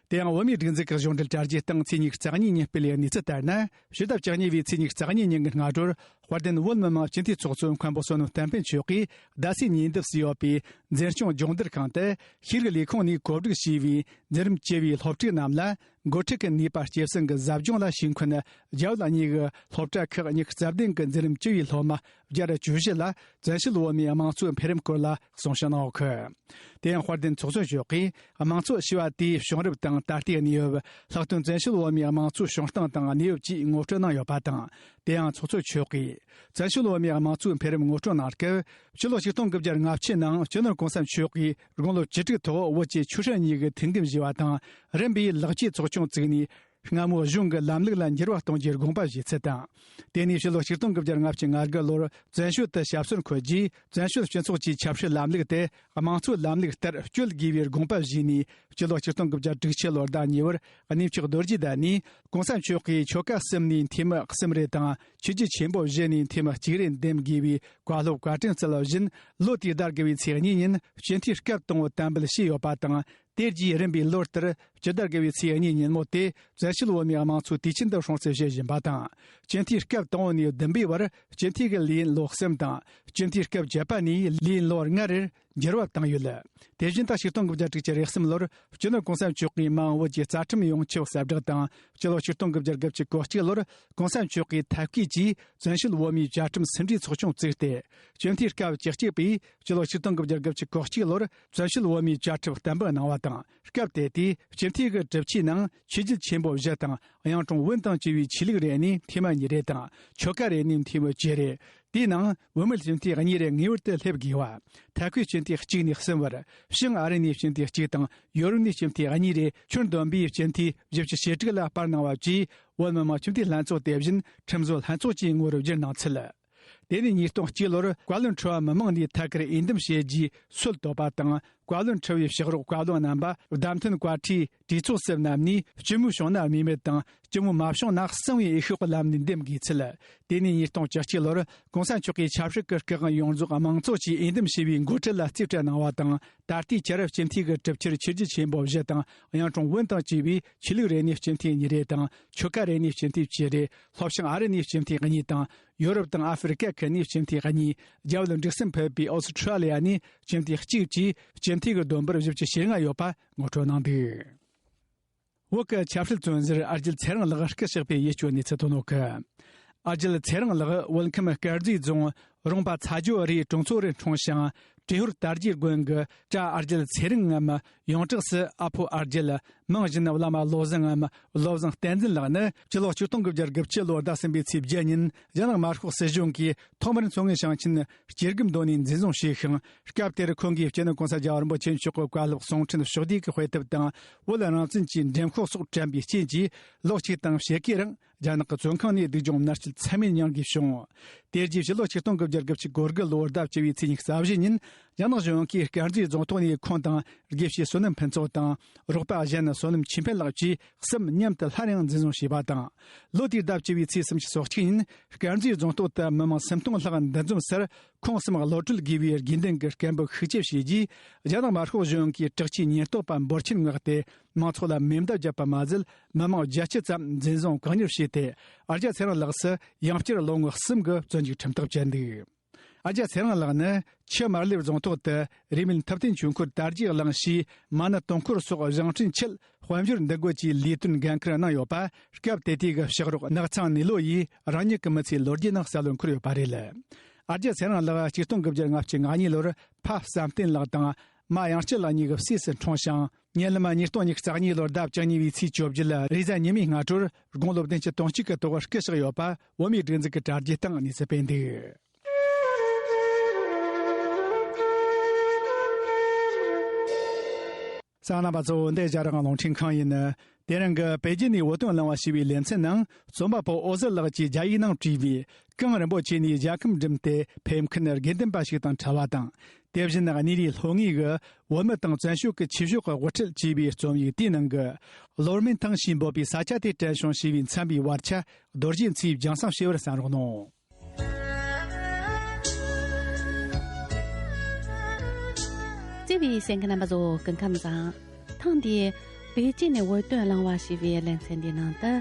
དེ་ཡང་བོད་མིའི་སྒྲིག་འཛུགས་ཀྱི་གཞུང་འབྲེལ་དྲ་རྒྱའི་སྟེང་ཚེས་ཉི་ཤུ་རྩ་གཉིས་ཉིན་སྤེལ་བའི་གནས་ཚུལ་ལྟར་ན། ཕྱི་ཟླ་བཅུ་གཉིས་པའི་ཚེས་ཉི་ཤུ་རྩ་གཉིས་ཉིན་གྱི་སྔ་དྲོར། དཔལ་ལྡན་བོད་མི་མང་སྤྱི་འཐུས་ཚོགས་གཙོ་མཁན་པོ་བསོད་ནམས་བསྟན་འཕེལ་མཆོག་གིས་རྡ་སའི་ཉེ་འདབས་སུ་ཡོད་པའི་འཛིན་སྐྱོང་སྦྱོང་བརྡར་ཁང་དུ། ཤེས་རིག་ལས་ཁུངས་ནས་གོ་སྒྲིག་བྱས་པའི་མཛད་རིམ་བཅུ་པའི་སློབ་ཕྲུག་རྣམས་ལ། འགོ་ཁྲིད་ཀྱི་ནུས་པ་སྐྱེད་སྲིང་གི་ཟབ་སྦྱོང་ལ་ཞུགས་མཁན་རྒྱ་བོད་གཉིས་ཀྱི་སློབ་གྲྭ་ཁག་ཉི་ཤུ་རྩ་བདུན་གྱི་མཛད་རིམ་བཅུ་པའི་སློབ་མ་བརྒྱ་དང་བཅུ་བཞི་ལ། བཙན་བྱོལ་བོད་མིའི་དམངས་གཙོའི་འཕེལ་རིམ་སྐོར་ལ་གསུང་བཤད་གནང་ཡོད་གི། དེ་ཡང་དཔལ་ལྡན་ཚོགས་གཙོ་མཆོག་གིས་དམངས་གཙོ་ཞེས་པ་དེའི་བྱུང་རབས་དང་ད་ལྟའི་གནས་བབ། ལྷག་དོན་བཙན་བྱོལ་བོད་མིའི་དམངས་གཙོའི་བྱུང་སྟངས་དང་གནས་བབ་བཅས་ངོ་སྤྲོད་གནང་ཡོད་པ་དང་། དེ་ཡང་ཚོགས་གཙོ་མཆོག་གིས་བཙན་བྱོལ་བོད་མིའི་དམངས་གཙོའི་འཕེལ་རིམ་ངོ་སྤྲོད་གནང་སྐབས། ཕྱི་ལོ་ཆིག་སྟོང་དགུ་བརྒྱ་ལྔ་བཅུ་ནང་སྤྱི་ནོར་གོང་ས་མཆོག་གིས་དགུང་ལོ་བཅུ་དྲུག་ཐོག་བོད་ཀྱི་ཆོས་སྲིད་གཉིས་ཀྱི་ཐུགས་འགན་བཞེས་པ་དང་། རིམ་པས་ལེགས་སྐྱེས་ཚོགས་ཆུང་བཙུགས་ནས། སྔ་མོ་གཞུང་གི་ལམ་ལུགས་ལ་འགྱུར་བ་གཏོང་རྒྱུའི་དགོངས་པ་བཞེས་ཚུལ་དང་། དེ་ནས་ཕྱི་ལོ་ཆིག་སྟོང་དགུ་བརྒྱ་ལྔ་བཅུ་ང་དགུ་ལོར་བཙན་བྱོལ་དུ་ཞབས་སོར་འཁོད་རྗེས། བཙན་བྱོལ་སྤྱི་ཚོགས་ཀྱི་ཆབ་སྲིད་ལམ་ལུགས་དེ་དམངས་གཙོའི་ལམ་ལུགས་ལྟར་བསྐྱོད་དགོས་པའི་དགོངས་པ་བཞེས་ནས། སྤྱི་ལོ་ཆིག་སྟོང་དགུ་བརྒྱ་དྲུག་ཅུ་ལོར་ཟླ་གཉིས་པར་གནས་མཆོག་རྡོ་རྗེ་གདན་ནས། གོང་ས་མཆོག་གིས་ཆོལ་ཁ་གསུམ་ནས་འཐུས་མི་གསུམ་རེ་དང་། ཆོས་བརྒྱུད་ཆེན་པོ་བཞི་ནས་འཐུས་མི་གཅིག་རེ་འདེམས་དགོས་པའི་བཀའ་སློབ་བཀའ་དྲིན་སྩལ་བ་བཞིན། ལོ་དེའི་ཟླ་དགུ་བའི་ཚེས་གཉིས་ཉིན་སྤྱི་འཐུས་སྐབས་དང་པོ་དམ་འབུལ་བྱས་ཡོད་པ་དང་། དེ་རྗེས་རིམ་པས་ལོ་ལྟར་སྤྱི་ཟླ་དགུ་བའི་ཚེས་གཉིས་ཉིན་མོ་དེ། བཙན་བྱོལ་བོད་མིའི་དམངས་གཙོའི་དུས་ཆེན་དུ་སྲུང་བརྩི་བྱེད་བཞིན་པ་དང་། སྤྱི་འཐུས་སྐབས་དང་པོ་ནས་བདུན་པའི་བར་སྤྱི་འཐུས་ཀྱི་ལས་ཡུན་ལོ་གསུམ་དང་། སྤྱི་འཐུས་སྐབས་བཅུ་པ་ནས་ལས་ཡུན་ལོ་ལྔ་རེར་འགྱུར་བ་བཏང་ཡོད། དེ་བཞིན་ད་ཆིག་སྟོང་དགུ་བརྒྱ་དྲུག་ཅུ་རེ་གསུམ་ལོར་སྤྱི་ནོར་གོང་ས་མཆོག་གིས་མ་འོངས་བོད་ཀྱི་རྩ་ཁྲིམས་ཡོངས་ཁྱབ་གསལ་བསྒྲགས་དང་། སྤྱི་ལོ་ཆིག་སྟོང་དགུ་བརྒྱ་དགུ་བཅུ་གོ་གཅིག་ལོར་གོང་ས་མཆོག་གིས་ཐབས་བཀོད་ཀྱིས་བཙན་བྱོལ་བོད་མིའི་བཅའ་ཁྲིམས་ཟིན་བྲིས་ཚོགས་ཆུང་བཙུགས་ཏེ། སྤྱི་འཐུས་སྐབས་བཅུ་གཅིག་པས། སྤྱི་ལོ་ཆིག་སྟོང་དགུ་བརྒྱ་དགུ་བཅུ་གོ་གཅིག་ལོར་བཙན་བྱོལ་བོད་མིའི་བཅའ་ཁྲིམས་གཏན་འབེབས་གནང་བ་དང་། སྐབས་དེ་དུས་སྤྱི་འཐུས་ཀྱི་གྲུབ་ཆའི་ནང་ཆོས་བརྒྱུད་ཆེན་པོ་བཞི་དང་། གཡུང་དྲུང་བོན་དང་བཅས་པའི་ཆོས་ལུགས་རེ་ནས་འཐུས་མི་གཉིས་རེ་དང་། ཆོལ་ཁ་རེ་ནས་འཐུས་མི་བཅུ་རེ། དེའི་ནང་བུད་མེད་སྤྱི་འཐུས་གཉིས་རེ་ངེས་པར་དུ་སླེབས་དགོས་པ། ཐད་ཁུལ་སྤྱི་འཐུས་གཅིག་ནས་གསུམ་བར། བྱང་ཨ་རི་ནས་སྤྱི་འཐུས་གཅིག་དང་། ཡོ་རོབ་ནས་སྤྱི་འཐུས་གཉིས་རེ། ཁྱོན་བསྡོམས་པས་སྤྱི་འཐུས་བཞི་བཅུ་ཞེ་དྲུག་ལ་སྤར་གནང་བ་བཅས། བོད་མི་མང་སྤྱི་འཐུས་ལྷན་ཚོགས་དེ་བཞིན་ཁྲིམས་བཟོ་ལྷན་ཚོགས་ཀྱི་ངོ་བོར་བསྒྱུར་གནང་ཚུལ། དེ་ནས་ཉིས་སྟོང་གཅིག་ལོར་བཀའ་བློན་ཁྲི་པ་མི་མང་ནས་ཐད་ཀར་འོས་འདེམས་བྱས་རྗེས་སྲོལ་བཏོད་པ་དང་། བཀའ་བློན་ཁྲི་པའི་ཕྱག་རོགས་བཀའ་བློན་རྣམ་པ་བདམས་ཐོན་བཀའ་ཁྲིའི་གྲོས་ཚོགས་སུ་བསྣམས་ནས། སྤྱི་མོས་བྱུང་ན་དམིགས་མེད་དང་། སྤྱི་མོས་མ་བྱུང་ན་གསང་བའི་འོས་ཤོག་གི་ལམ་ནས་འདེམས་དགོས་ཚུལ། དེ་ནས་ཉིས་སྟོང་བཅུ་གཅིག་ལོར་གོང་ས་མཆོག་གིས་ཆབ་སྲིད་ཀྱི་སྐུ་དབང་ཡོངས་རྫོགས་དམངས་གཙོ་ཆེད་འོས་འདེམས་བྱས་པའི་འགོ་ཁྲིད་ལ་རྩིས་སྤྲད་གནང་བ་དང་། ད་ལྟའི་ཆར་སྤྱི་འཐུས་ཀྱི་གྲུབ་ཆར་ཆོས་བརྒྱུད་ཆེན་པོ་བཞི་དང་། གཡུང་དྲུང་བོན་དང་བཅས་པའི་ཆོས་ལུགས་རེ་ནས་སྤྱི་འཐུས་གཉིས་རེ་དང་། ཆོལ་ཁ་རེ་ནས་སྤྱི་འཐུས་བཅུ་རེ། ལྷོ་བྱང་ཨ་རི་ནས་སྤྱི་འཐུས་གཉིས་དང་། ཡོ་རོབ་དང་ཨ་ཧྥེ་རི་ཁ་ཁུལ་ནས་སྤྱི་འཐུས་གཉིས། རྒྱ་བོད་འབྲུག་གསུམ་ཕུད་པའི་ཨོ་སི་ཁྲུ་ལི་ཡ་ནས་སྤྱི་འཐུས་གཅིག་བཅས་སྤྱི་འཐུས་ཀྱི་བསྡོམས་པར་བཞི་བཅུ་ཞེ་ལྔ་ཡོད་པ་ངོ་སྤྲོད་གནང་འདུག། བོད་ཀྱི་ཆབ་སྲིད་བཙོན་ཟུར་ཨ་རྒྱལ་ཚེ་རིང་ལགས་སྐུ་གཤེགས་པའི་ཡིད་སྐྱོ་གནས་ཚུལ་ཐོན་ཡོད་གི། ཨ་རྒྱལ་ཚེ་རིང་ལགས་བོད་ཁམས་དཀར་མཛེས་རྫོང་རོང་པ་ཚ་ཇོ་རིའི་གྲོང་ཚོ་རུ་འཁྲུངས་ཤིང་། བྲེ་ཧོར་དར་རྒྱས་དགོན་གྱི་བྲ་ཨ་རྒྱལ་ཚེ་རིང་ངམ། ཡོངས་གྲགས་སུ་ཨ་ཕོ་ཨ་རྒྱལ། མིང་བཞིན་བླ་མ་བློ་བཟང་ངམ། བློ་བཟང་བསྟན་འཛིན་ལགས་ནི་སྤྱི་ལོ་ཆིག་སྟོང་དགུ་བརྒྱ་དགུ་བཅུ་ལོར་ཟླ་གསུམ་པའི་ཚེས་བརྒྱད་ཉིན་རྒྱ་ནག་དམར་ཤོག་སྲིད་གཞུང་གིས་ཐོག་མར་མཚོ་སྔོན་ཞིང་ཆེན་སྐྱེ་རྒུ་མདོ་ནས་འཛིན་བཟུང་བྱས་ཤིང་། སྐབས་དེར་ཁོང་གིས་སྤྱི་ནོར་གོང་ས་རྒྱལ་བ་རིན་པོ་ཆེ་མཆོག་གི་བཀའ་སློབ་གསུང་འཕྲིན་ཕྱོགས་བསྡུས་ཀྱི་དཔེ་དེབ་དང་། བོད་རང་བཙན་གྱི་འགྲེམས་ཤོག་སོགས་དྲན་པའི་རྐྱེན་གྱིས། ལོ་གཅིག་དང་ཕྱེད་ཀའི་རིང་རྒྱ་ནག་གི་བཙོན་ཁང་ནས་སྡུག་སྦྱོང་མནར་གཅོད་ཚད་མེད་མྱངས་དགོས་བྱུང་། དེ་རྗེས་ཕྱི་ལོ་ཆིག་སྟོང་དགུ་བརྒྱ་དགུ་བཅུ་གོ་དགུ་ལོའི་ཟླ་བཅུ་བའི་ཚེས་ཉི་ཤུ་རྩ་བཞི་ཉིན། རྒྱ་ནག་གཞུང་གིས་དཀར་མཛེས་རྫོང་ཐོག་ནས་ཁོང་དང་དགེ་བཤེས་བསོད་ནམས་ཕུན་ཚོགས་དང་། རོགས་པ་གཞན་བསོད་ནམས་ཆོས་འཕེལ་ལགས་བཅས་གསུམ་མཉམ་དུ་སླར་ཡང་འཛིན་བཟུང་བྱས་པ་དང་། ལོ་དེའི་ཟླ་བཅུ་བའི་ཚེས་སུམ་ཅུ་སོ་གཅིག་ཉིན། དཀར་མཛེས་རྫོང་ཐོག་ཏུ་མི་མང་སུམ་སྟོང་ལྷག་འདུ་འཛོམས་སར། ཁོང་གསུམ་གློད་གྲོལ་དགོས་པའི་དགོས་འདུན་གྱི་སྐད་འབོད་ཤུགས་ཆེ་བྱས་རྗེས། རྒྱ་ནག་དམར་ཤོག་གཞུང་གིས་དྲག་ཆས་ཉེན་རྟོག་པ་འབོར་ཆེན་མངགས་ཏེ། མང་ཚོགས་ལ་མེ་མདའ་བརྒྱབ་པ་མ་ཟད། མི་མང་བརྒྱད་ཅུ་ཙམ་འཛིན་བཟུང་བཀག་ཉར་བྱས་ཏེ། ཨ་རྒྱལ་ཚེ་རིང་ལགས་སུ་ཡང་བསྐྱར་ལོ་ངོ་གསུམ་གྱི་བཙོན་འཇུག་ཁྲིམས་ཐག་བཅད་འདུག། ཨ་ཅག་ཚེ་རིང་ལགས་ནི་ཆུ་དམར་ལེབ་རྫོང་ཐོག་ཏུ་རེས་མོས་ཐུབ་བསྟན་ཆོས་འཁོར་དར་རྒྱས་གླིང་ཞེས་མ་ཎི་དུང་འཁོར་སོགས་བཞེངས་སྐྲུན་ཆེད་དཔལ་འབྱོར་འདུ་འགོད་ཀྱི་ལས་དོན་འགན་འཁུར་གནང་ཡོད་པ། སྐབས་དེ་དུས་ཀྱི་ཕྱག་རོགས་ནགས་ཚང་ནུས་བློ་ཡིས་རང་ཉིད་ཀྱི་མི་ཚེའི་ལོ་རྒྱུས་ནང་གསལ་བོར་འཁོད་ཡོད་པ་རེད། ཨ་ཅག་ཚེ་རིང་ལགས་ཆིག་སྟོང་དགུ་བརྒྱ་ལྔ་བཅུ་ང་གཉིས་ལོར་ཕ་བསམ་གཏན་ལགས་དང་མ་དབྱངས་སྐྱིད་ལགས་གཉིས་ཀྱི་སྲས་སུ་འཁྲུངས་ཤིང་། ཉེ་ལམ་ཉིས་སྟོང་ཉི་ཤུ་རྩ་གཉིས་ལོར་ཟླ་བཅུ་གཉིས་པའི་ཚེས་བཅོ་བརྒྱད་ལ་རེས་གཟའ་ཉི་མའི་སྔ་དྲོར་དགུང་ལོ་བདུན་ཅུ་དོན་གཅིག་གི་ཐོག་སྐུ་གཤེགས་ཡོད་པ་བོད་མིའི་སྒྲིག་འཛུགས་ཀྱི་དྲ་རྒྱའི་སྟེང་གནས་ཚུལ་སྤེལ་འདུག། གསན་མཁན་རྣམ་པ་ཚོ། འདི་རྒྱ་རིགས་རླུང་འཕྲིན་ཁང་ཡིན། དེ་རིང་གི་པེ་ཅིན་ནས་བོད་དོན་གླེང་བ་ཞེས་པའི་ལེ་ཚན་ནང་རྩོམ་པ་པོ་འོད་ཟེར་ལགས་ཀྱིས་རྒྱ་ཡིག་ནང་བྲིས་པའི། གངས་རིན་པོ་ཆེ་ནས་རྒྱལ་ཁམས་འགྲིམས་ཏེ་ཕེབས་མཁན་དགེ་འདུན་པ་ཞིག་དང་འཕྲད་པ་དང་། དེ་བཞིན་གནས་རིའི་ལྷོ་ངོས་ཀྱི་བོད་མི་དང་བཙན་བྱོལ་གྱི་ཆོས་ཕྱོགས་ཀྱི་དབུ་ཁྲིད་ཅེས་པའི་རྩོམ་ཡིག་དེའི་ནང་གི། ལོར་མན་ཐང་ཞེས་འབོད་པའི་ས་ཆ་དེ་དྲན་བྱུང་ཞེས་པའི་མཚན་པའི་བར་ཆ། རྡོ་རྗེ་མཚོས་རྒྱང་སྲིང་བྱས་པར་གསན་རོགས་གནང་། བརྩེ་བའི་གསན་མཁན་རྣམ་པ་ཚོ། སྐུ་ཁམས་བཟང་། ཐེངས་འདིའི་པེ་ཅིན་ནས་བོད་དོན་གླེང་བ་ཞེས་པའི་ལེ་ཚན་འདིའི་ནང་དུ།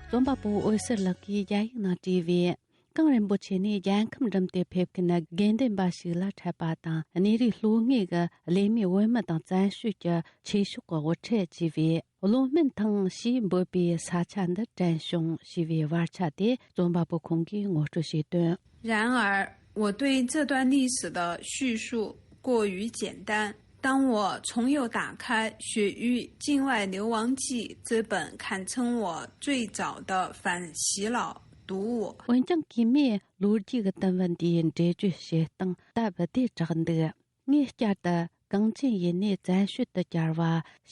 རྩོམ་པ་པོ་འོད་ཟེར་ལགས་ཀྱིས་རྒྱ་ཡིག་ནང་བྲིས་པའི། གངས་རིན་པོ་ཆེ་ནས་རྒྱལ་ཁམས་འགྲིམས་ཏེ་ཕེབས་མཁན་དགེ་འདུན་པ་ཞིག་ལ་འཕྲད་པ་དང་། གནས་རིའི་ལྷོ་ངོས་ཀྱི་གླེ་མོས་བོད་མི་དང་བཙན་བྱོལ་གྱི་ཆོས་ཕྱོགས་ཀྱི་དབུ་ཁྲིད་ཅེས་པའི། ལོ་སྨན་ཐང་ཞེས་འབོད་པའི་ས་ཆ་འདི་དྲན་བྱུང་ཞེས་པའི་བར་ཆ་དེ་རྩོམ་པ་པོ་ཁོང་གིས་ངོ་སྤྲོད་བྱས་དོན། 然而，我对这段历史的叙述过于简单。当我重又打开《雪域境外流亡记》这本堪称我最早的反洗脑读物， འོན་ཀྱང་གིས་མོས་ལོ་རྒྱུས་ཀྱི་དུམ་བུ་འདིའི་འགྲེལ་བརྗོད་བྱེད་སྟངས་སྟབས་བདེ་དྲགས་འདུག། ངས་བསྐྱར་དུ་གངས་ཅན་ཡུལ་ནས་བཙན་བྱོལ་དུ་གྱར་བ་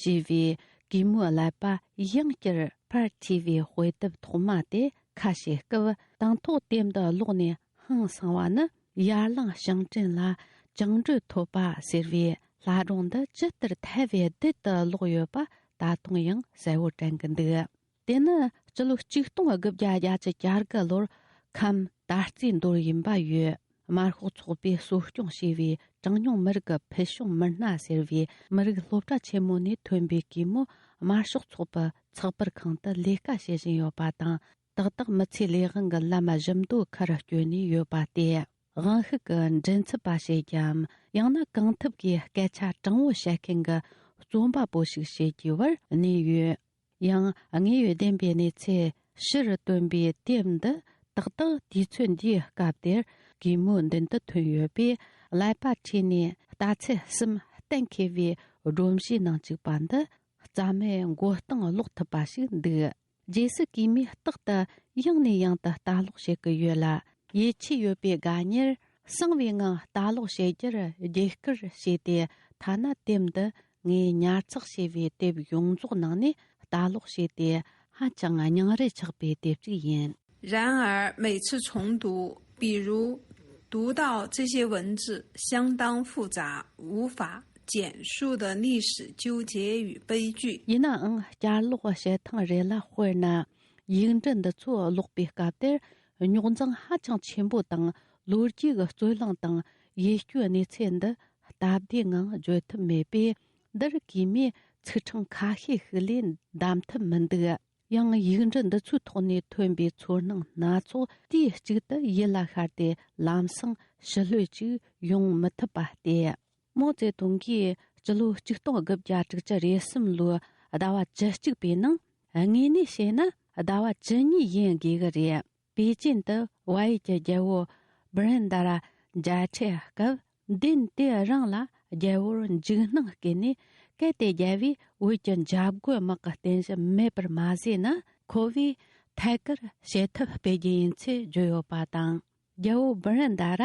ཞེས་པའི་གུས་མོའི་ཀླད་པ་ཡང་བསྐྱར་ཕར་འཁྱེར་བའི་དཔེ་དེབ་ཐོག་མ་དེ་ཁ་ཕྱེ་སྐབས། དང་ཐོག་དེབ་འདི་ཀློག་ནས་ཧང་སངས་པ་ནི། ཡར་ལངས་ཞིང་བྲན་ལ་བཅིངས་འགྲོལ་ཐོབ་པ་ཟེར་བའི་ལྷ་སྒྲུང་འདི་ཇི་ལྟར་ཐལ་བའི་རྡུལ་དུ་ཀློག་ཡོད་པ་ད་དུང་ཡང་གསལ་བོ་དྲན་གྱི་འདུག། དེ་ནི་སྤྱི་ལོ་ཆིག་སྟོང་དགུ་བརྒྱ་བརྒྱད་ཅུ་གྱ་དགུ་ལོར་ཁམས་ད་རྩིས་མདོར་ཡིན་པ་ཡོད། དམར་ཤོག་ཚོགས་པས་གསོ་སྐྱོང་བྱས་པའི་གྲངས་ཉུང་མི་རིགས་ཀྱི་ཕུལ་བྱུང་མི་སྣ་ཟེར་བའི་མི་རིགས་སློབ་གྲྭ་ཆེན་མོ་ནས་ཐོན་པའི་གུས་མོ་དམར་ཤོག་ཚོགས་པའི་ཚགས་པར་ཁང་དུ་ལས་ཀ་བྱེད་བཞིན་ཡོད་པ་དང་། ཏག་ཏག་མི་ཚེའི་ལས་དབང་གི་ལམ་བཞི་མདོ་ཁར་བསྐྱོད་ནས་ཡོད་པ་སྟེ། དབང་ཤུགས་ཀྱི་མགྲིན་ཚབ་པ་བྱེད་ཀྱམ། ཡང་ན་གང་ཐུབ་ཀྱིས་སྐད་ཆ་དྲང་བོ་བཤད་མཁན་གྱི་རྩོམ་པ་པོ་ཞིག་བྱེད་རྒྱུའི་བར་གནས་ཡོད། ཡང་དངོས་ཡོད་བདེན་པའི་གནས་ཚུལ་ཕྱིར་བཏོན་པའི་དེབ་འདི་ཏག་ཏག་དུས་ཚོད་འདིའི་སྐབས་དེར་གུས་མོའི་མདུན་དུ་ཐོན་ཡོད་པས། ཀླད་པ་འཁྲུལ་ནས་རྟགས་ཚད་གསུམ་གཏན་འཁེལ་བའི་སྒྲོམ་གཞིའི་ནང་བཅུག་པ་འདི་རྩ་མེད་མགོ་རྟིང་སློག་ཐུབ་པ་ཞིག་འདུག། རྗེས་སུ་གུས་མོས་རྟག་ཏུ་ཡང་ནས་ཡང་དུ་ལྟ་ཀློག་བྱེད་ཀྱི་ཡོད་ལ། ཡིད་ཆེས་ཡོད་པའི་དགའ་ཉེར་གསང་བའི་ངང་ལྟ་ཀློག་བྱེད་རྒྱུར་རྒྱུགས་སྐུལ་བྱས་ཏེ། ཐ་ན་དེབ་འདི་ངས་ཉར་ཚགས་བྱས་པའི་དེབ་ཡོངས་རྫོགས་ནང་ནས་ལྟ་ཀློག་བྱས་ཏེ། ཧ་ཅང་སྙིང་རུས་ཆགས་པའི་དེབ་ཅིག་ཡིན། 然而，每次重读，比如读到这些文字相当复杂，无法简述的历史纠结与悲剧， ཡིན་ནའང་བསྐྱར་ཀློག་བྱེད་ཐེངས་རེ་ལ། དཔེར་ན། ཡིག་འབྲུ་འདི་ཚོ་ཀློག་པའི་སྐབས་དེར། རྙོག་འཛིང་ཧ་ཅང་ཆེན་པོ་དང་། ལོ་རྒྱུས་ཀྱི་རྩོད་གླེང་དང་ཡིད་སྐྱོའི་གནས་ཚུལ་འདི་སྟབས་བདེའི་ངང་བརྗོད་ཐུབ་མེད་པས། འདིར་གུས་མོས་ཚིག་ཕྲེང་ཁ་ཤས་ཤིག་ལས་འདེམས་ཐུབ་མི་འདུག། ཡང་ཡིག་འབྲུ་འདི་ཚོའི་ཐོག་ནས་ཐོན་པའི་ཚོར་སྣང་སྣ་ཚོགས་དུས་གཅིག་ཏུ་ཡིད་ལ་ཤར་ཏེ། ལམ་སང་ཞི་ལྷོད་ཅིག་ཡོང་མི་ཐུབ་པ་སྟེ། མའོ་ཙེ་ཏུང་གིས་སྤྱི་ལོ་ཆིག་སྟོང་དགུ་བརྒྱ་དྲུག་ཅུ་རེ་གསུམ་ལོའི་ཟླ་བ་བཅུ་གཅིག་པའི་ནང་། དངོས་གནས་བཤད་ན་ཟླ་བ་བཅུ་གཉིས་ཡིན་དགོས་ཀྱི་རེད། པེ་ཅིན་དུ་བལ་ཡུལ་གྱི་རྒྱལ་པོ་བྷི་རན་ད་ར་མཇལ་འཕྲད་སྐབས། མདུན་དེ་རིང་ལ་རྒྱལ་པོར་འཇིགས་སྣང་སྐྱེས་ནས། གལ་ཏེ་རྒྱལ་པོས་བོད་ཀྱི་འཇབ་རྒོལ་དམག་གི་རྟེན་གཞི་མེད་པར་མ་བཟོས་ན། ཁོ་བོས་ཐད་ཀར་བྱེད་ཐབས་སྤེལ་རྒྱུ་ཡིན་ཚུལ་བརྗོད་ཡོད་པ་དང་། རྒྱལ་པོ་བྷི་རན་ད་ར་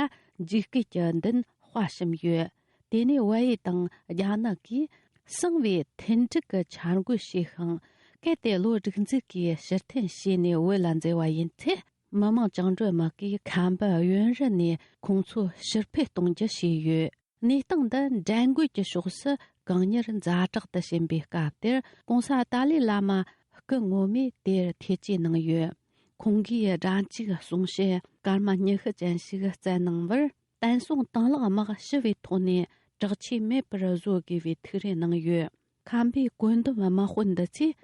འཇིགས་སྐུལ་གྱི་མདུན་དཔའ་ཞུམ་ཡོད། དེ་ནས་བལ་ཡུལ་དང་རྒྱ་ནག་གིས་གསང་བའི་མཐུན་འགྲིག་གི་འཆར་འགོད་བྱས་ཤིང་། གལ་ཏེ་བློ་སྒྲིག་འཛུགས་ཀྱིས་ཕྱིར་འཐེན་བྱས་ནས་བོད་ལ་འཛུལ་བ་ཡིན་ཚེ། མི་དམངས་བཅིངས་འགྲོལ་དམག་གིས་ཁམས་པའི་ཡུན་རིང་ནས་ཁོང་ཚོ་ཕྱིར་འཕུད་གཏོང་རྒྱུ་བྱས་ཡོད། གནས་སྟངས་འདི་འགྲན་རྒོལ་གྱི་ཕྱོགས་སུ་གང་མྱུར་ཛ་དྲག་ཏུ་ཕྱིན་པའི་སྐབས་དེར། གོང་ས་ཏཱ་ལའི་བླ་མ་སྐུ་ངོ་མས་དེར་ཐེ་བྱུས་གནང་ཡོད། ཁོང་གིས་སྒྲ་འཇུག་གསུང་བཤད་སྐར་མ་ཉི་ཤུ་ཅན་ཞིག་བསྩལ་གནང་བར། བསྟན་སྲུང་དང་བླངས་དམག་ཞི་བའི་ཐོག་ནས་དྲག་ཆས་མེད་པར་བཟོ་དགོས་པའི་ཐུགས་རེ་གནང་ཡོད། ཁམས་པའི་བཀོད་འདོམས་དམག་དཔོན་འདི་ཚོས་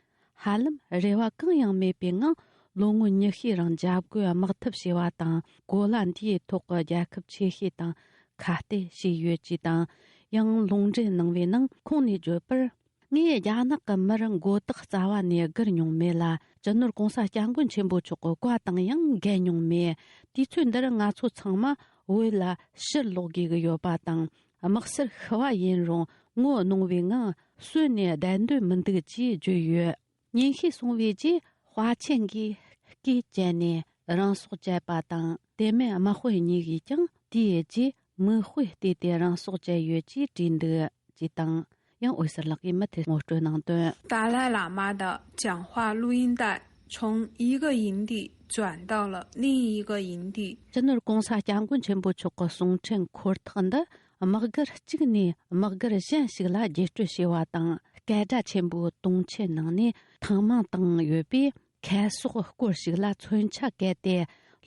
ཧ་ལམ་རེ་བ་གང་ཡང་མེད་པའི་ངང་ ལོ་ངོ་ཉི་ཤས་རིང་འཇབ་རྒོལ་དམག་འཐབ་བྱས་པ་དང་། གོ་ལ་འདིའི་ཐོག་གི་རྒྱལ་ཁབ་ཆེ་ཤོས་དང་ཁ་གཏད་བྱས་ཡོད་ཅེས་དང་། ཡང་ལུང་འདྲེན་གནང་བའི་ནང་ཁོང་ནས་བརྗོད་པར། ངས་རྒྱ་ནག་གི་མིར་མགོ་བཏགས་རྩ་བ་ནས་སྒུར་མྱོང་མེད་ལ། སྤྱི་ནོར་༸གོང་ས་༸སྐྱབས་མགོན་ཆེན་པོ་མཆོག་གི་བཀའ་དང་ཡང་འགལ་མྱོང་མེད། དུས་ཚོད་འདིར་ང་ཚོ་ཚང་མ་བོད་ལ་ཕྱིར་ལོག་དགོས་ཀྱི་ཡོད་པ་དང་། དམག་སར་ཤི་བ་ཡིན་རུང་ངོ་གནོང་བའི་ངང་གསོན་ནས་བསྡད་འདོད་མི་འདུག་ཅེས་བརྗོད་ཡོད། ཉིན་ཤས་སོང་བའི་རྗེས་དཔའ་ཆེན་གྱིས་སྐེ་བཅད་ནས་རང་སྲོག་བཅད་པ་དང་། དེ་མིན་དམག་དཔོན་གཉིས་ཀྱིས་ཀྱང་དེའི་རྗེས་མིག་དཔེ་བལྟས་ཏེ་རང་སྲོག་བཅད་ཡོད་ཅེས་བྲིས་འདུག་ཅེས་དང་། ཡང་འོད་ཟེར་ལགས་ཀྱིས་མུ་མཐུད་ངོ་སྤྲོད་གནང་དོན། 达赖喇嘛的讲话录音带从一个营地转到了另一个营地。 སྤྱི་ནོར་༸གོང་ས་༸སྐྱབས་མགོན་ཆེན་པོ་མཆོག་གི་གསུང་འཕྲིན་འཁོར་ཐག་འདི་དམག་སྒར་གཅིག་ནས་དམག་སྒར་གཞན་ཞིག་ལ་བརྒྱུད་སྤྲོད་བྱས་པ་དང་། སྐད་སྒྲ་ཆེན་པོའི་དུང་ཆེན་ནང་ནས་ཐེངས་མང་བཏང་ཡོད་པས། ཁ་ཟས་སྐོར་ཞིག་ལ་མཚོན་ཆ་བཀལ་ཏེ་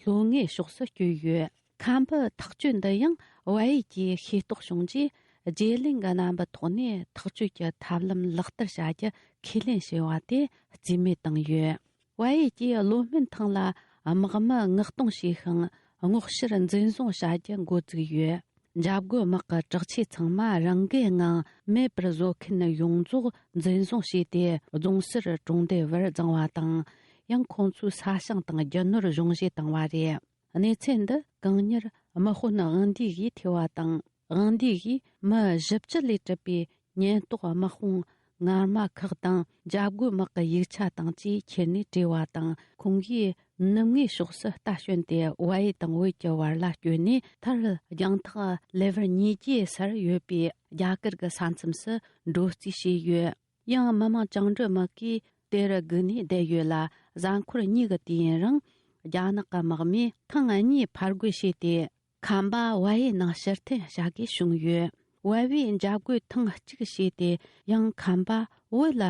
ལྷོ་ངོས་ཕྱོགས་སུ་བསྐྱོད་ཡོད། ཁམས་པའི་ཐག་གཅོད་འདི་ཡང་བལ་ཡུལ་གྱིས་ཤེས་རྟོགས་བྱུང་རྗེས། བརྗེ་ལེན་གྱི་རྣམ་པའི་ཐོག་ནས་ཐག་གཅོད་ཀྱི་ཐབས་ལམ་ལག་བསྟར་བྱ་རྒྱུ་ཁས་ལེན་བྱས་པ་དེ་རྩིས་མེད་བཏང་ཡོད། བལ་ཡུལ་གྱིས་ལོ་སྨད་ཐང་ལ་དམག་མི་མངགས་གཏོང་བྱས་ཤིང་། སྔོག་བཤེར་འཛིན་བཟུང་བྱ་རྒྱུ་འགོ་བཙུགས་ཡོད། འཇབ་རྒོལ་དམག་གི་དྲག་ཆས་ཚང་མ་རང་འགུལ་ངང་མེད་པར་བཟོ་མཁན་ཡོངས་རྫོགས་འཛིན་བཟུང་བྱས་ཏེ། རྫོང་སར་གྲོང་སྡེ་བར་བརྫངས་པ་དང་། ཡང་ཁོང་ཚོའི་ས་ཞིང་དང་རྒྱུ་ནོར་གཞུང་བཞེས་བཏང་བ་རེད། གནས་ཚུལ་འདི་གང་ཉིད་དམག་དཔོན་དབང་འདུས་ཀྱིས་ཐོས་པ་དང་། དབང་འདུས་ཀྱིས་མི་བཞི་བཅུ་ལས་གྲུབ་པའི་ཉེན་རྟོག་དམག་དཔུང་ངར་མ་ཁག་དང་། འཇབ་རྒོལ་དམག་གི་ཡིག་ཆ་དང་བཅས་ཁྱེར་ནས་བྲོས་པ་དང་། ཁོང་གིས་ནུབ་ངོས་ཕྱོགས་སུ་རྟ་ཞོན་ཏེ། བལ་ཡུལ་དང་བོད་ཀྱི་བར་ལ་བསྐྱོད་ནས། མཐར་རྒྱང་ཐག་ལེ་བར་ཉིས་བརྒྱའི་སར་ཡོད་པའི་རྒྱ་གར་གྱི་ས་མཚམས་སུ་འགྲོ་རྩིས་བྱས་ཡོད། ཡང་མི་དམངས་བཅིངས་འགྲོལ་དམག་གིས་དེར་སྒུག་ནས་བསྡད་ཡོད་ལ། གཟའ་འཁོར་གཉིས་ཀྱི་དུས་ཡུན་རིང་རྒྱ་ནག་གི་དམག་མིས་ཐེངས་གཉིས་ཕར་རྒོལ་བྱས་ཏེ། ཁམས་པ་བལ་ཡུལ་ནང་ཕྱིར་འཐེན་བྱ་དགོས་བྱུང་ཡོད། བལ་པོས་འཇབ་རྒོལ་ཐེངས་གཅིག་བྱས་ཏེ། ཡང་ཁམས་པ་བོད་ལ་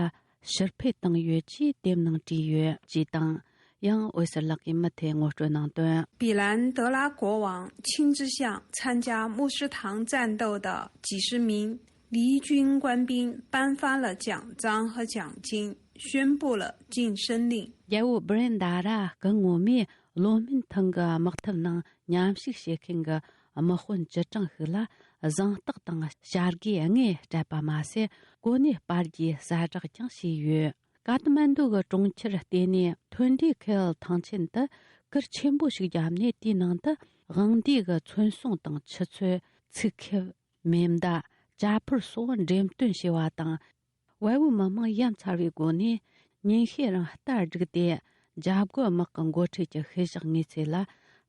ཕྱིར་འཕུད་བཏང་ཡོད་ཅེས་དེབ་ནང་བྲིས་ཡོད་ཅེས་དང་། ཡང་འོད་ཟེར་ལགས་ཀྱིས་མུ་མཐུད་ངོ་སྤྲོད་གནང་དོན། 比兰德拉国王亲自向参加牧师堂战斗的几十名离军官兵颁发了奖章和奖金，宣布了禁生令。 རྒྱལ་པོ་བྷི་རེན་ད་ར་སྐུ་ངོ་མས་ལོ་སྨད་ཐང་གི་དམག་འཐབ་ནང་མཉམ་ཞུགས་བྱེད་མཁན་གྱི་དམག་དཔོན་བཅུ་གྲངས་ཤིག་ལ་གཟེངས་རྟགས་དང་བྱ་དགའི་དངུལ་སྤྲད་པ་མ་ཟད། གོ་གནས་སྤར་རྒྱུའི་གསལ་བསྒྲགས་ཀྱང་བྱས་ཡོད། ཀ་ཐ་མན་ཌུ་གི་གྲོང་ཁྱེར་ལྟེ་གནས་ཐོན་ཌི་ཁེལ་ཐང་ཆེན་དུ་གུར་ཆེན་པོ་ཞིག་བརྒྱབ་ནས། དེའི་ནང་དུ་དབང་འདུས་ཀྱི་མཚོན་སྲུང་དང་ཆུ་ཚོད། ཚིག་ཁེབས། མེ་མདའ། ཇ་ཕོར་སོགས་འགྲེམས་སྟོན་བྱས་པ་དང་། བལ་པོའི་མི་དམངས་ཡ་མཚར་བའི་སྒོ་ནས་ཉིན་ཤས་རིང་རྟ་བསྒྲིགས་ཏེ། འཇབ་རྒོལ་དམག་གི་འགོ་ཁྲིད་ཀྱི་ཤུལ་བཞག་དངོས་རྫས་ལ་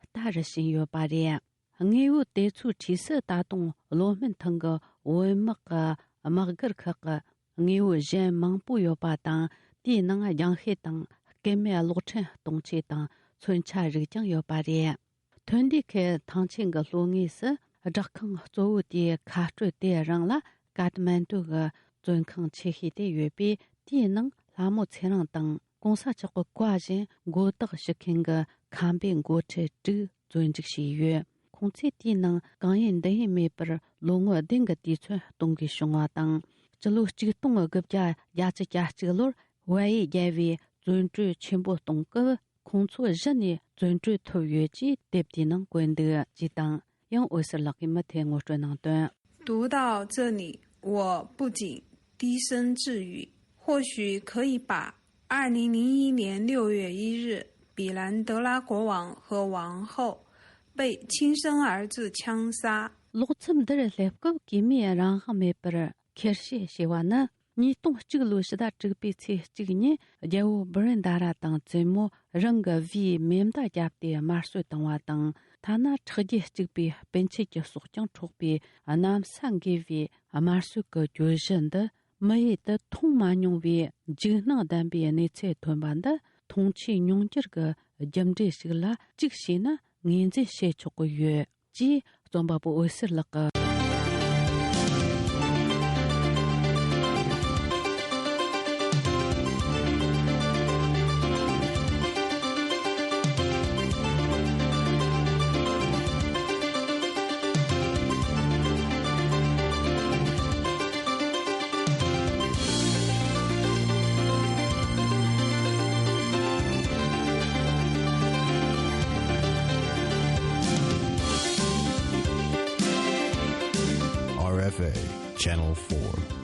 རྟ་རུ་བྱིན་ཡོད་པ་རེད། དངོས་པོ་དེ་ཚོའི་འཁྲིས་སུ་ད་དུང་ལོ་སྨད་ཐང་གི་བོད་དམག་གི་དམག་སྒར་ཁག་གི་དངོས་པོ་གཞན་མང་པོ་ཡོད་པ་དང་། དེའི་ནང་རྒྱང་ཤེལ་དང་སྐུད་མེད་གློག་ཕྲན་གཏོང་ཆས་དང་མཚོན་ཆ་རིགས་ཀྱང་ཡོད་པ་རེད། ཐོན་ཌི་ཁེལ་ཐང་ཆེན་གྱི་ལྷོ་ངོས་སུ་སྦྲག་ཁང་གཙོ་བོ་དེའི་ཁ་སྤྲོད་དེ་རང་ལ་ཀ་ཐ་མན་ཌུ་གི་བཙོན་ཁང་ཆེ་ཤོས་དེ་ཡོད་པས། དེའི་ནང་ལྷ་མོ་ཚེ་རིང་དང་གོང་ས་མཆོག་གི་བཀའ་བཞིན་མགོ་བཏགས་ཞུ་མཁན་གྱི་ཁམས་པའི་འགོ་ཁྲིད་དྲུག་བཙོན་འཇུག་བྱས་ཡོད། ཁོང་ཚོས་དེའི་ནང་གང་ཡིན་འདི་ཡིན་མེད་པར་ལོ་ངོ་བདུན་གྱི་དུས་ཚོད་གཏོང་དགོས་བྱུང་བ་དང་། སྤྱི་ལོ་གཅིག་སྟོང་དགུ་བརྒྱ་བརྒྱད་ཅུ་གྱ་གཅིག་ལོར་བལ་ཡུལ་རྒྱལ་བོས་བཙོན་གྲོལ་ཆེན་པོ་གཏོང་སྐབས། ཁོང་ཚོ་གཞི་ནས་བཙོན་གྲོལ་ཐུབ་ཡོད་ཅེས་དེབ་དེའི་ནང་བཀོད་འདུག་ཅེས་དང་། ཡང་འོད་ཟེར་ལགས་ཀྱིས་མུ་མཐུད་ངོ་སྤྲོད་གནང་དོན། 读到这里，我不禁低声自语，或许可以把二零零一年六月一日，比兰德拉国王和王后被亲生儿子枪杀。 ལོག་མཚམས་འདིར་སླེབས་སྐབས། གོང་མའི་རང་དབང་མེད་པར་ཁེར་བཤད་བྱས་པ་ནི། ཉིས་སྟོང་གཅིག་ལོའི་ཕྱི་ཟླ་དྲུག་པའི་ཚེས་གཅིག་ཉིན། རྒྱལ་པོ་བྷི་རེན་དྷ་ར་དང་བཙུན་མོ་རང་གི་བུས་མེ་མདའ་བརྒྱབ་སྟེ་དམར་གསོད་བཏང་བ་དང་། ཐ་ན་ཁྲག་རྒྱུད་གཅིག་པའི་སྤུན་མཆེད་ཀྱི་སྲོག་ཀྱང་འཕྲོག་པའི་གནམ་ས་འགུལ་བའི་དམར་གསོད་ཀྱི་གྱོད་གཞི་འདི། མི་ཡུལ་དུ་མཐོང་མ་མྱོང་བའི་འཇིགས་སྣང་ལྡན་པའི་གནས་ཚུལ་ཐོན་པ་འདི། མཐོང་ཆོས་མྱོང་འགྱུར་གྱི་རྒྱུ་འབྲས་ཤིག་ལ་གཅིག་བྱས་ན་ངོས་འཛིན་བྱེད་ཆོག་གི་ཡོད། ཅེས་རྩོམ་པ་པོ་འོད་ཟེར་ལགས་ཀྱིས། Channel four.